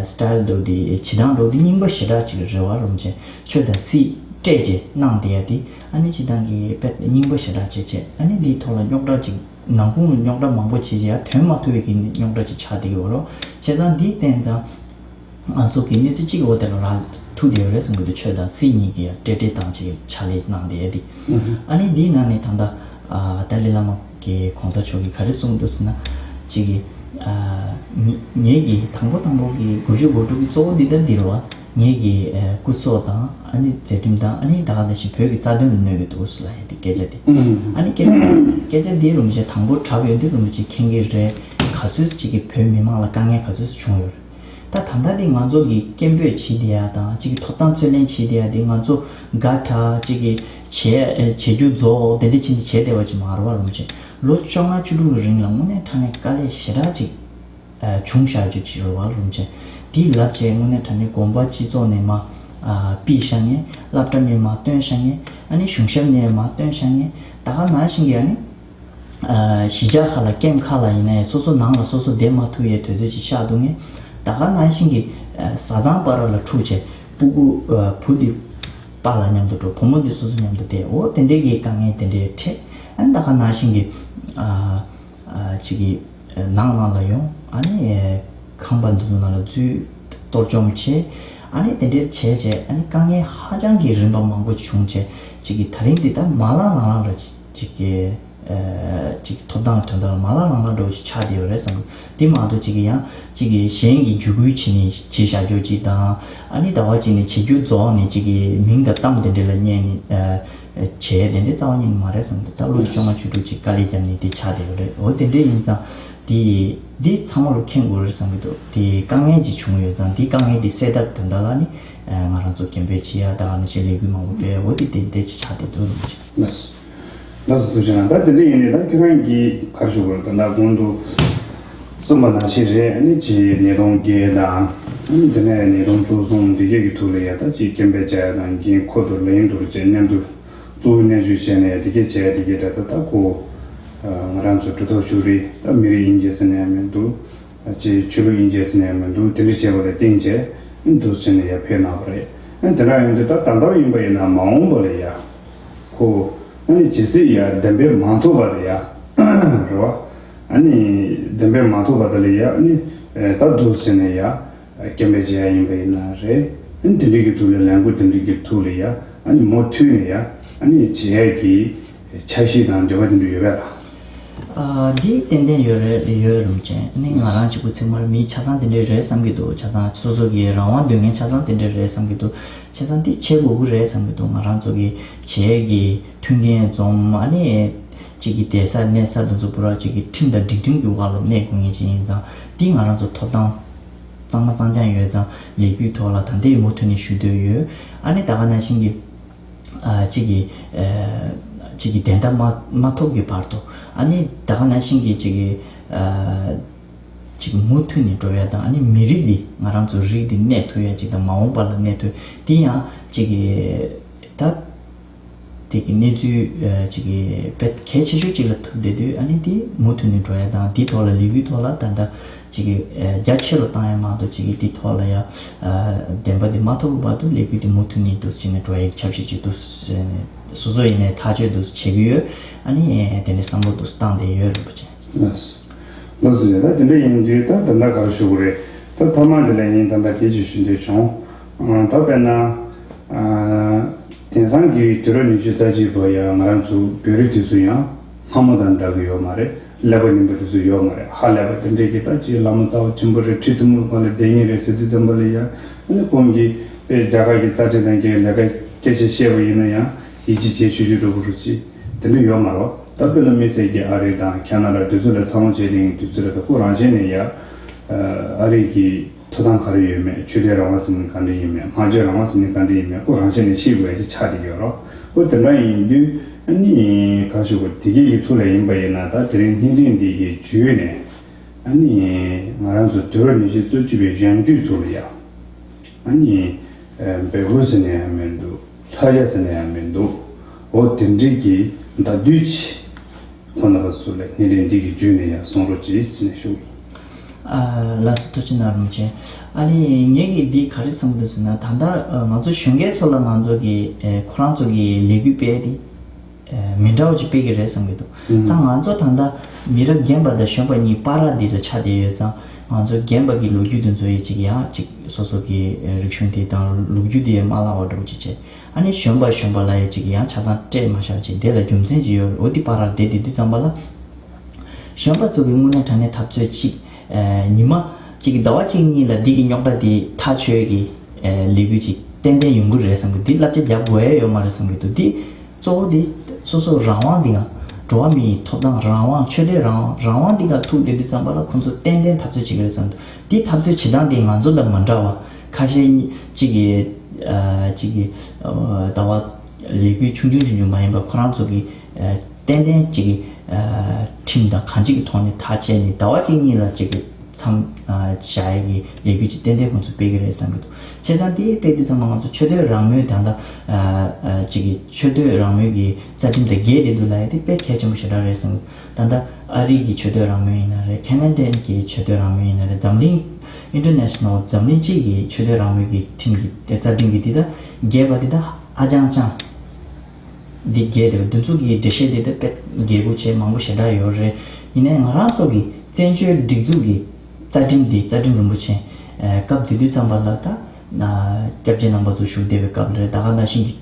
སི་ཊའིལ་འདྲ་བོ་དེ། བྱེད་སྟངས་འདྲ་བོ་དེ་རྙིང་པ་ཞེ་དྲག་ཅིག་རེད་བ་རུང་ཅན། ཆོས་དང་སྲིད་སྤྲད་བྱས་གནང་བསྡད་ཡ་དེ་ཨ་ནི་སྤྱིར་བཏང་གི་དཔེ་རྙིང་པ་ཞེ་དྲག་བྱས་བྱས། ཨ་ནི་འདིའི་ཐོག་ལ་རྙོག་དྲ་ཅིག་ནང་ཁུངས་རྙོག་དྲ་མང་པོ་བྱས་བྱས་ཡ་དོན་མ་ཐུབ་པའི་གི་རྙོག་དྲ་ཅིག་ཆགས་བསྡད་ཡོད་རེད། བྱས་ཙང་འདིའི་སྟེང་ཙང་ང་ཚོ་གི་གནས་ཚུལ་གཅིག་འོག་དེ་ལ་རག་ཐུག་བསྡད་ཡོད་རེད་བསམ་གྱི་འདུག་ཆོས་དང་སྲིད་གཉིས་ཀྱི་ཡ་སྤྲེལ་སྤྲེལ་བཏང་བྱས་ཕྱག་ལས་གནང་བསྡད་ཡ་དེ། ཨ་ནི་འདིའི་ནང་ནས་ད་ལྟ་ཏཱ་ལའི་བླ་མ་གི་གོང་ས་མཆོག་གིས་ག་རེ་གསུངས་འདུག་ཟེར་ན། གཅིག་གི་ཨ་ངེད་ཀྱི་དང་པོ་དང་པོ་གི་དགུ་བཅུ་གོ་དྲུག་གི་གཙོ་བོ་འདི་ལྟར་འདི་རེད་བ། ངེད་ཀྱི་ཨ་སྐུ་སྲོག་དང་ཨ་ནི་མཛད་འཕྲིན་དང་ཨ་ནི་ད་ག་ནང་བཞིན་བོད་ཀྱི་རྩ་དོན་ལ་གནོད་ཀྱི་འདུག་ཟེར་ལབ་ཡ་དེ་སྐད་ཆ་དེ། ཨ་ནི་སྐད་སྐད་ཆ་འདི་རིན་པོ་ཆེ་དང་པོ་གྲབས་ཡོང་དུས་རིན་པོ་ཆེ་མཁྱེན་གྱི་རེད། ག་ཚོད་ཅིག་གིས་བོད་མི་མང་ལ་དཀའ་ངལ་ག་ཚོད་བྱུང་ཡོད་རེད། ད་ད་ལྟ་འདི་ང་ཚོ་གི་སྐད་འབོད་བྱེད་བསྡད་ཡ་དང་ཅིག་གི་ཐོབ་ཐང་རྩོད་ལེན་བྱེད་བསྡད་ཡ་འདི་ང་ཚོ་དགའ་དྲགས་ཅིག་གི་བྱེད་བྱེད་རྒྱུ་རྫོགས་དེ་འདྲ་བྱེད་འདི་བྱས་བསྡད་པ་ཅིག་མ་རེད་བ་རིན་པོ་ཆེ། ལོ་བཅོ་ལྔ་བཅུ་དྲུག་གི་རིང་ལ་དངོས་གནས་དྲང་གནས་དཀའ་ལས་ཞེ་དྲག་ཅིག་བྱུང་བཞག་རྒྱུ་ཅིག་རེད་བ་རིན་པོ་ཆེ། དེའི་རླབས་ཆེན་དངོས་གནས་དྲང་གནས་དགོན་པ་སྤྱི་ཚོགས་ནས་མར་ཕུད་བཞག་མཁན། སློབ་གྲྭ་ནས་མར་བཏོན་བཞག་མཁན། ཨ་ནི་གཞུང་ཞབས་ནས་མར་བཏོན་བཞག་མཁན། ད་ག་ནང་བཞིན་གྱི་ཨ་ནི་གཞིས་ཆགས་ཁག་ལ་ཀེམ་ཁག་ལ་ཡིན་ནའི་སོ་སོ་ནང་ལ་སོ་སོ་བསྡད་མ་ཐུབ་ཡའི་དུས་ཚོད་ཅིག་ཤར་འདུག་མཁན། ད་ག་ནང་བཞིན་གྱི་བཟའ་ཚང་བར་ལ་འཁྲུག་བྱས་སྤུ་གུ་བུ་དེ་པ་ལགས་མཉམ་དུ་འགྲོ། བུ་མོ་དེ་སོ་སོ་མཉམ་དུ་བསྡད། འོ་དེ་འདྲའི་གི་དཀའ་ངལ་དེ་འདྲའི་འཕྲད། ཨ་ནི་ད་ག་ནང་བཞིན་གྱི་ཨ་ཅིག་གི་ནང་ནང་ལ་ཡོང་། ཨ་ནི་ཁང་པ་འདི་ཚོ་ནང་ལ་འཛུལ། གཏོར་བཅོམ་བྱས། ཨ་ནི་དེ་འདྲའི་བྱས་བྱས་ཨ་ནི་དཀའ་ངལ་ཧ་ཅང་གི་རིམ་པ་མང་པོ་བྱུང་བྱས་ཅིག་གི་ད་རིང་འདི་ད་མ་ལངས་ལངས་ལ་ཅིག་གི་ཅིག་ཐོབ་ཐང་དོན་དག་ལ་མ་ལངས་ལངས་ལ་འགྲོ་ཞིག་ཆགས་བསྡད་ཡོད་རེད་བསམ་གི། དེ་མ་གཏོགས་ཅིག་གི་ཡང་ཅིག་གི་གཞན་གྱི་འཇུག་སྐུལ་བྱས་ནས་བྱས་བཞག་རྒྱུ་ཅིག་དང་། ཨ་ནི་ཟླ་བ་གཅིག་ནས་བྱེད་རྒྱུ་རྫོགས་ནས་ཅིག་གི་མིང་དང་གཏམ་དེ་འདྲ་ལ་བསྙད་ནས་བྱས་དེ་འདྲའི་རྩ་བ་ཉིད་ནས་མ་རེད་བསམ་གི་འདུག་ད་ལོ་བཅོ་ལྔ་བཅུ་དྲུག་ཅིག་དཀའ་ལས་བརྒྱབ་ནས་དེ་ཆགས་བསྡད་ཡོད་རེད། འོ་དེ་འདྲ་ཡིན་ཙང་དེ་འདི་ཚང་མ་ལ་མཁྱེན་དགོས་རེད་བསམ་གི་འདུག་དེ་དཀའ་ངལ་ཅིག་བྱུང་ཡོད་ཙང་དེ་དཀའ་ངལ་དེ་སེལ་ཐབས་དོན་དག་ལ་ནི་ང་རང་ཚོ་སྐད་འབོད་བྱེད་ཡ་ད་ག་ནང་བཞིན་ལས་འགུལ་མང་པོ་སྤེལ། འོ་དེ་དེ་འདྲ་ཅིག་ཆགས་བསྡད་འདུག་རིན་པོ་ཆེ། ལགས་སོ། ལགས་སོ། ཐུགས་རྗེ་གནང་། ད་དེ་འདྲ་ཡིན་ནའི་ད་ཁྱེད་རང་གིས་ག་རེ་ཞུ་དགོས་རེད། ད་ལྟ་གོང་དུ་གསུངས་པ་ནང་བཞིན་རེད། ཨ་ནི་ཅིག་ཉིས་སྟོང་བརྒྱད་དང་ཨ་ནི་དེ་ནས་ཉིས་སྟོང་བཅུ་གསུམ་དེ་གའི་གི་ཐོག་ལ་ཡ་ད་ཅིག་སྐད་འབོད་བྱས་ཡ་དང་འགན་ཁུར་དང་ལེན་དུ་བྱས་མཉམ་དུ་གཙོ་བོ་གནད་བཅུད་བྱས་ནས་དེ་གའི་བྱས་དེ་གའི་ད་ད་ད་ཁོ་ང་རང་ཚོ་གྲུབ་ཐོབ་ཕྱོགས་རིས་ད་མི་རིགས་དབྱེ་འབྱེད་ཟེར་ནས་ཡང་མི་འདུག་ཅིག་ཆོས་ལུགས་དབྱེ་འབྱེད་ཟེར་ནས་ཡང་མི་འདུག་དེ་འདྲ་བྱས་པ་ལ་བརྟེན་བྱས་འདུག་ཟེར་ནས་ཡར་ཕེབས་གནང་བ་རེད། ཨ་ནི་དེ་འདྲ་ཡོང་དུས་ད་ད་ལྟ་ཡིན་པ་ཡིན་ན་མ་འོངས་པ་ལ་ཡ། ཁོ། ཨ་ནི་ཇི་སྲིད་ཡ་བདེན་པས་མ་ཐོབ་པ་དེ་ཡ། རེད་བ། ཨ་ནི་བདེན་པས་མ་ཐོབ་པ་དེ་ལ་ཡ་ཨ་ནི་ད་འདུག་ཟེར་ནས་ཡ། སྐད་འབོད་བྱེད་ཡ་ཡིན་པ་ཡིན་ན་རེད། ཨ་ནི་དེ་འདྲའི་གི་ཐོག་ལ་ལས་འགུལ་དེ་འདྲའི་གི་ཐོག་ལ་ཡ་ཨ་ནི་མུ་མཐུད་ནས་ཡ་ཨ་ནི་བྱེད་ཡ་གི་འཆར་གཞི་དང་འདོད་པ་དེ་འདྲ་ཡོད་པས་ལགས། ཨ། འདི་ཏན་ཏན་ཡོད་རེད། ཡོད་རུང་ཅན་ནི་ང་རང་གཅིག་པུ་ཚང་མར་མི་ཆ་ཚང་དེ་འདྲས་རེད་བསམ་གྱི་འདུག་ཆ་ཚང་སོ་སོ་གི་རང་དབང་འདོད་མཁན་ཆ་ཚང་དེ་འདྲས་རེད་བསམ་གྱི་འདུག་ཆ་ཚང་འདི་བྱེད་དགོས་ཀྱི་རེད་བསམ་གྱི་འདུག་ང་རང་ཚོ་གི་བྱེད་ཀྱི་མཐུན་རྐྱེན་འཛོམས། ཨ་ནི་གཅིག་གི་བསྡད་ས་གནས་ས་དེ་ཚོ་པུ་ར་གཅིག་གི་ཁྲིམས་དང་སྒྲིག་ཁྲིམས་ཀྱི་འོག་ལ་གནས་དགོས་མཁན་ཅིག་ཡིན་ཙང་འདི་ང་རང་ཚོ་ཐོབ་ཐང་གཙང་མ་གཙང་རྐྱང་ཡོད་ཙང་ལས་འགུལ་ཐོག་ལ་ད་ལྟའི་མུ་མཐུད་ནས་ཞུ་འདོད་ཡོད། ཨ་ནི་ད་ག་ནང་བཞིན་གྱི། ཨ། གཅིག་གིས། ཨ། གཅིག་གིས་བདེན་མཐའ་མ་མ་ཐོབ་ཀྱི་བར་དུ། ཨ་ནི་ད་ག་ནང་བཞིན་གྱི་གཅིག་གིས། ཨ། གཅིག་གིས་མུ་མཐུད་ནས་འགྲོ་ཡ་དང་། ཨ་ནི་མི་རིགས་འདི་ང་རང་ཚོ་རིགས་འདི་གནས་ཐུབ་ཡ་གཅིག་དང་མ་འོངས་པ་ལ་གནས་ཐུབ། འདི་ཡང་གཅིག་གིས་ད་དེ་གི་གནས་ཚུལ། ཨ། གཅིག་གིས་དཔེ་གལ་ཆེ་ཤོས་གཅིག་ལ་ཐུག་བསྡད་དུས། ཨ་ནི་འདི་མུ་མཐུད་ནས་འགྲོ་ཡ་དང་། འདི་ཐོག་ལ་ལས་འགུལ་ཐོག་ལ་ད་ལྟ། གཅིག་གིས། ཨ། རྒྱ་ཆེ་རུ་བཏང་ཡ་མ་གཏོགས་གཅིག་གིས་འདི་ཐོག་ལ་ཡ། ཨ། བདེན་པ་འདི་མ་ཐོབ་བར་དུ་ལས་འགུལ་འདི་མུ་མཐུད་ནས་འདུག་སེ་བྱས་ནས་འགྲོ་ཡའི་ཆབ་སྲིད་ཅིག་འདུག་སེ་བྱས་ནས་སོ་སོ་ཡིན་ནའི་ཐག་གཅོད་འདུག་སེ་བྱེད་ཀྱི་ཡོད། ཨ་ནི་དེ་འདྲའི་བསམ་བློ་འདུག་སེ་བཏང་བསྡད་ཡོད་རིན་པོ་ཆེ། ལགས་སོ། ལགས་སོ། ད་དེ་འདྲ་ཡིན་དུས་ད་ད་ལྟ་ག་རེ་ཞུ་དགོས་རེད། ད་མཐའ་མ་འདི་ལ་ཡིན་ད་ལྟ་དེ་ཅིག་ཞུ་འདོད་བྱུང་། ཨ། ད་དཔེར་ན། ཨ། དེང་སང་གི་དུས་རབས་ཉི་ཤུ་རྩ་གཅིག་པ་ཡང་ང་རང་ཚོ་བོད་རིགས་དེ་ཚོ་ཡང་སྔ་མོ་དང་འདྲ་གི་ཡོད་མ་རེད། ཀླད་པ་རྙིང་པ་དེ་ཚོ་ཡོད་མ་རེད། ཧ་ལས་པ་དེ་འདྲས་ཀྱི་ད་ཅིག་བླ་མ་རྩ་བ་ཆེན་པོ་རེད། ཁྲི་འདུ་མོ་སྒང་ལ་བསྡད་མཁན་རེད་ཟེར་དུས་ཙམ་པ་ལ་ཡང་ཨ་ནི་ཁོང་གིས་དཔེ་རྒྱ་གར་གྱི་རྩ་ཁྲིད་དང་གི་ལས་ཀ་སྐད་ཆ་བཤད་པ་ཡིན་ན་ཡང་ཡིད་ཆེས་བྱེད་ཆོག་ཆོག་འགྲོ་གི་རེད། ཅིག་དེ་འདྲ་ཡོད་མ་རེད། ད་དཔེར་ན་དམིགས་བསལ་གྱི་ཨ་རི་དང་ཁ་ན་ཌ་དེ་ཚོ་ལ་འཚར་ལོངས་བྱས་ནས་དུས་ཚོད་ལ་ད་ཁོ་རང་བཞིན་ནས་ཡ་ཨ་རི་གི་ཐོབ་ཐང་ག་རེ་ཡོད་མེད། ཆོས་དད་རང་དབང་ཟེར་ན་ག་འདྲ་ཡིན་མེད། སྨྲ་བརྗོད་རང་དབང་ཟེར་ན་ག་འདྲ་ཡིན་མེད། ཁོ་རང་བཞིན་ནས་ཤེས་དགོས་ཡ་ཅིག་ཆགས་བསྡད་ཡོད་རེད། ཁོ་དེ་འདྲ་ཡིན་དུས་ཨ་ནི་ག་ཞུ་དགོས། དེ་གའི་གི་ཐོག་ལ་ཡིན་པ་ཡིན་ན་ད་དེ་རིང་བརྙན་འཕྲིན་འདི་གི་བརྒྱུད་ནས་ཨ་ནི་ང་རང་ཚོ་དུས་རབས་ཉི་ཤུ་རྩ་གཅིག་པའི་གཞོན་སྐྱེས་ཚོ་ལ་ཡ་ཨ་ནི་འབོད་སྐུལ་ཟེར་ན་ཡང་མི་འདུག་ལྷ་རྒྱ་ཟེར་ན་ཡང་མི་འདུག་འོ་དེ་འདྲའི་གི་བརྡ་སྤྲོད་ཅིག་ཁོང་རྣམ་པ་ཚོ་ལ་བརྙན་འཕྲིན་འདི་གི་བརྒྱུད་ནས་ཡང་གསུང་རོགས་གྱིས་ཟེར་ནས་ཞུ། ཨ། ལགས་སོ། ཐུགས་རྗེ་གནང་རིན་པོ་ཆེ། ཨ་ནི་ངེད་ཀྱིས་འདི་ག་རེ་བསམ་གྱི་འདུག་ཟེར་ན། ད་ལྟ་ང་ཚོ་གཞོན་སྐྱེས་ཚོ་ལ་ང་ཚོ་གི་ཁོ་རང་ཚོ་གི་ལས་འགུལ་སྤེལ་ཏེ་མི་འདྲ་བ་ཅིག་སྤེལ་གྱི་རེད་བསམ་གྱི་འདུག་ད་ང་ཚོ་ད་ལྟ་མི་རབས་རྒན་པ་དང་གཞོན་པ་གཉིས་བར་ལ་འདི་ལ་ཆགས་བསྡད་ཡོད་ཙང་། ང་ཚོ་རྒན་པ་གི་ལོ་རྒྱུས་འདི་ཚོ་ཡི་ཅིག་ཡང་ཅིག་སོ་སོ་གི་རིག་གཞུང་དེ་དང་ལོ་རྒྱུས་དེ་མ་བརླག་པ་འདྲ་བོ་ཅིག་བྱས། ཨ་ནི་གཞོན་པ་གཞོན་པ་ལ་ཡ་ཅིག་ཡང་ཆ་ཚང་སྤྲད་མ་བཞག་ཅིག་དེ་ལ་རྒྱུ་མཚན་ཅིག་ཡོད་རེད། འོ་དེ་བར་ལ་བསྡད་དེ་དུས་ཙམ་པ་ལ། གཞོན་པ་ཚོ་གི་དངོས་གནས་དྲང་གནས་འཐབ་རྩོད་ཅིག་ཨ། ཉི་མ་གཅིག་གི་ཟླ་བ་གཅིག་གཉིས་ལ་འདི་གི་རྙོག་དྲ་དེ་ཐག་ཆོད་གི་ ལས་འགུལ་ཅིག་ཏན་ཏན་ཡོང་གི་རེད་བསམ་གི། འདི་བསླབ་བྱ་རྒྱབ་དགོས་ཡ་ཡོད་མ་རེད་བསམ་གི་འདུག་འདི་གཙོ་བོ་འདི་སོ་སོ་རང་དབང་འདི་ག་འགྲོ་བ་མིའི་ཐོབ་ཐང་རང་དབང་ཆོས་དད་རང་དབང་རང་དབང་འདི་ག་ཐུག་བསྡད་དུས་ཙམ་པ་ལ་ཁོང་ཚོ་ཏན་ཏན་འཐབ་རྩོད་བྱེད་ཀྱི་རེད་བསམ་འདུག་འདི་འཐབ་རྩོད་བྱེད་སྟངས་འདི་ང་ཚོ་དང་མ་འདྲ་བ་ཁ་ཤས་གཉིས་གཅིག་གི་གཅིག་གི་ཟླ་བ་ལས་འགུལ་ཆུང་ཆུང་ཆུང་ཆུང་མ་ཡིན་པ་ཁོ་རང་ཚོ་གི་ཏན་ཏན་གཅིག་གི་ཁྲིམས་དང་གང་ཅིག་གི་ཐོག་ནས་ཐག་བཅད་ནས་ཟླ་བ་གཅིག་གཉིས་ལ་གཅིག་གི་མཚམས་བཞག་ཡས་ཀྱི་ལས་འགུལ་ཅིག་ཏན་ཏན་ཁོང་ཚོས་སྤེལ་གྱི་རེད་བསམ་གྱི་འདུག་བྱས་ཙང་དེ་སྤེལ་དུས་ཙམ་པ་ང་ཚོ་ཆོས་དད་རང་མོས་ད་ལྟ་ཅིག་གི་ཆོས་དད་རང་མོས་ཀྱི་རྩ་ཁྲིམས་དང་འགལ་བསྡད་འདུག་ལབ་ཡས་དེ་དཔེ་གལ་ཆེན་པོ་ཞེ་དྲག་རེད་བསམ་གྱི་འདུག་ད་ལྟ་ཨ་རི་གི་ཆོས་དད་རང་མོས་ཡིན་ན་རེད། ཁེ་ན་ཌན་གྱི་ཆོས་དད་རང་མོས་ཡིན་ན་རེད། འཛམ་གླིང་international འཛམ་གླིང་སྤྱི་གི་ཆོས་དད་རང་མོས་ཀྱི་ཁྲིམས་ཀྱི་དེ་རྩ་ཁྲིམས་ཀྱི་འདི་དང་འགལ་བ་འདི་དང་ཧ་ཅང་ཅང་འདི་འགལ་འདུག་འདི་ཚོ་གི་འགྲེལ་བཤད་འདི་ད་དཔེ་འགལ་དགོས་ཆེ་མང་པོ་ཞེ་དྲག་ཡོད་རེད། ཡིན་ནའི་ང་རང་ཚོ་གི་བཙན་བྱོལ་སྒྲིག་འཛུགས་ཀྱི་རྩ་ཁྲིམས་འདི་རྩ་ཁྲིམས་རིན་པོ་ཆེ་སྐབས་དེ་དུས་ཙམ་པ་ལ་ད་སྐྱབས་རྗེ་རྣམ་པ་ཚོ་བཞུགས་བསྡད་པའི་སྐབས་རེད། ད་ག་ནང་བཞིན་གྱི་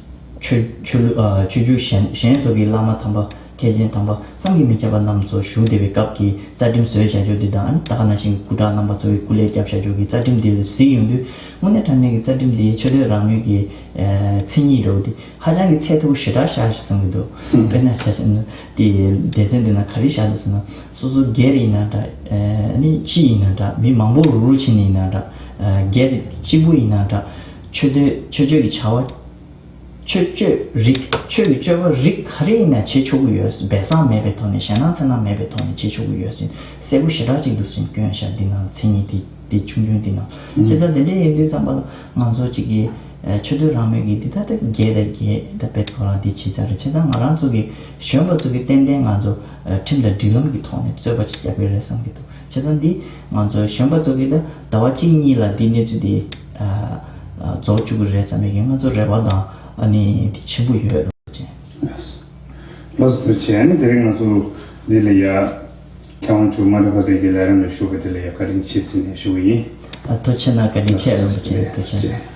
ཆོས་ཆོས་ལུགས་ཆོས་བརྒྱུད་གཞན་གཞན་ཚོ་གི་བླ་མ་དམ་པ་མཁན་ཆེན་དམ་པ་བསམ་གྱིས་མི་ཁྱབ་པ་རྣམས་ཚོ་བཞུགས་བསྡད་པའི་སྐབས་ཀྱི་རྩ་ཁྲིམས་བཟོས་བཞག་རྒྱུ་འདི་དང་ད་ག་ནང་བཞིན་གྱི་སྐུ་དྲག་རྣམ་པ་ཚོ་གི་སྐུ་ལས་བསྐྱབས་བཞག་རྒྱུ་གི་རྩ་ཁྲིམས་འདི་ལ་གཟིགས་ཡོང་དུས་དངོས་གནས་དྲང་གནས་ཀྱི་རྩ་ཁྲིམས་འདི་ཆོས་དད་རང་མོས་ཀྱི་མཚན་ཉིད་འདྲ་བོ་འདི་ཧ་ཅང་གི་ཚད་མཐོ་པོ་ཞེ་དྲག་ཤར་ཞིག་བསམ་གྱི་འདུག་དཔེར་ན་ཆ་བཞག་ན་དེ་སྡེ་ཚན་འདི་ན་ག་རེ་བཞག་འདུག་ཟེར་ན་སོ་སོ་སྒེར་ཡིན་ན་འདྲ་ནི་སྤྱི་ཡིན་ན་འདྲ་མི་མང་པོ་རུག་རུག་ཕྱིན་ཡིན་ན་འདྲ་སྒེར་གཅིག་པུ་ཡིན་ན་འདྲ་ཆོས་དད་ཆོས་སྤྱོད་ཀྱི་བྱ་བ་ཆོས་སྤྱོད་རིགས་ཆོས་ཀྱི་སྤྱོད་པ་རིགས་ག་རེ་ཡིན་ན་བྱེད་ཆོག་གི་ཡོད། སྦས་གསང་མེད་པའི་ཐོག་ནས་ཞེད་སྣང་འཚེར་སྣང་མེད་པའི་ཐོག་ནས་བྱེད་ཆོག་གི་ཡོད་ཟེར་གསལ་པོ་ཞེ་དྲག་ཅིག་འདུག་ཟེར་སྐྱོན་ཤར་འདི་ནང་མཚན་ཉིད་དེ་དེ་ཆུང་ཆུང་འདི་ནང་བྱས་ཙང་དེ་འདྲ་ཡིན་དུས་ཙམ་པ་ལ་ང་ཚོ་གཅིག་གིས་ཆོས་དད་རང་མོས་ཀྱི་འདི་ད་ལྟ་འགལ་ད་འགལ་ད་དཔེ་ཐོག་རང་འདི་བྱེད་ཚར་རེད། བྱས་ཙང་ང་རང་ཚོ་གི་གཞོན་པ་ཚོ་གི་ཏན་ཏན་ང་ཚོ་ཁྲིམས་དང་སྒྲིག་ལམ་གྱི་ཐོག་ནས་རྩོད་པ་ཅིག་རྒྱག་གི་རེད་བསམ་གྱི་འདུག་བྱས་ཙང་འདི་ང་ཚོ་གཞོན་པ་ཚོ་གིས་ད་ཟླ་བ་གཅིག་གཉིས་ལ་འདི་གནས་ཚུལ་འདི་རྫོགས་བཅུག་གི་རེད་བསམ་པའི་ང་ཚོ་རེ་བ་དང་ཨ་ནི་འདི་ཆེན་པོ་ཡོད་རེད་ཅེས། ལགས་སོ་ཐུགས་རྗེ་ཆེ། ཨ་ནི་དེ་རིང་ང་ཚོ་འདི་ལ་ཡ་མཁས་དབང་ཇོ་མ་རི་ཧ་དེ་གི་ལས་རིམ་ལ་ཞུགས་པ་དེ་ལ་ཡ་བཀའ་དྲིན་ཆེ་ཟེར་ནས་ཞུ་གི་ཡིན། ཨ་ཐུགས་རྗེ་ཆེ་གནང་། བཀའ་དྲིན་ཆེ་རིན་པོ་ཆེ། ཐུགས་རྗེ་ཆེ།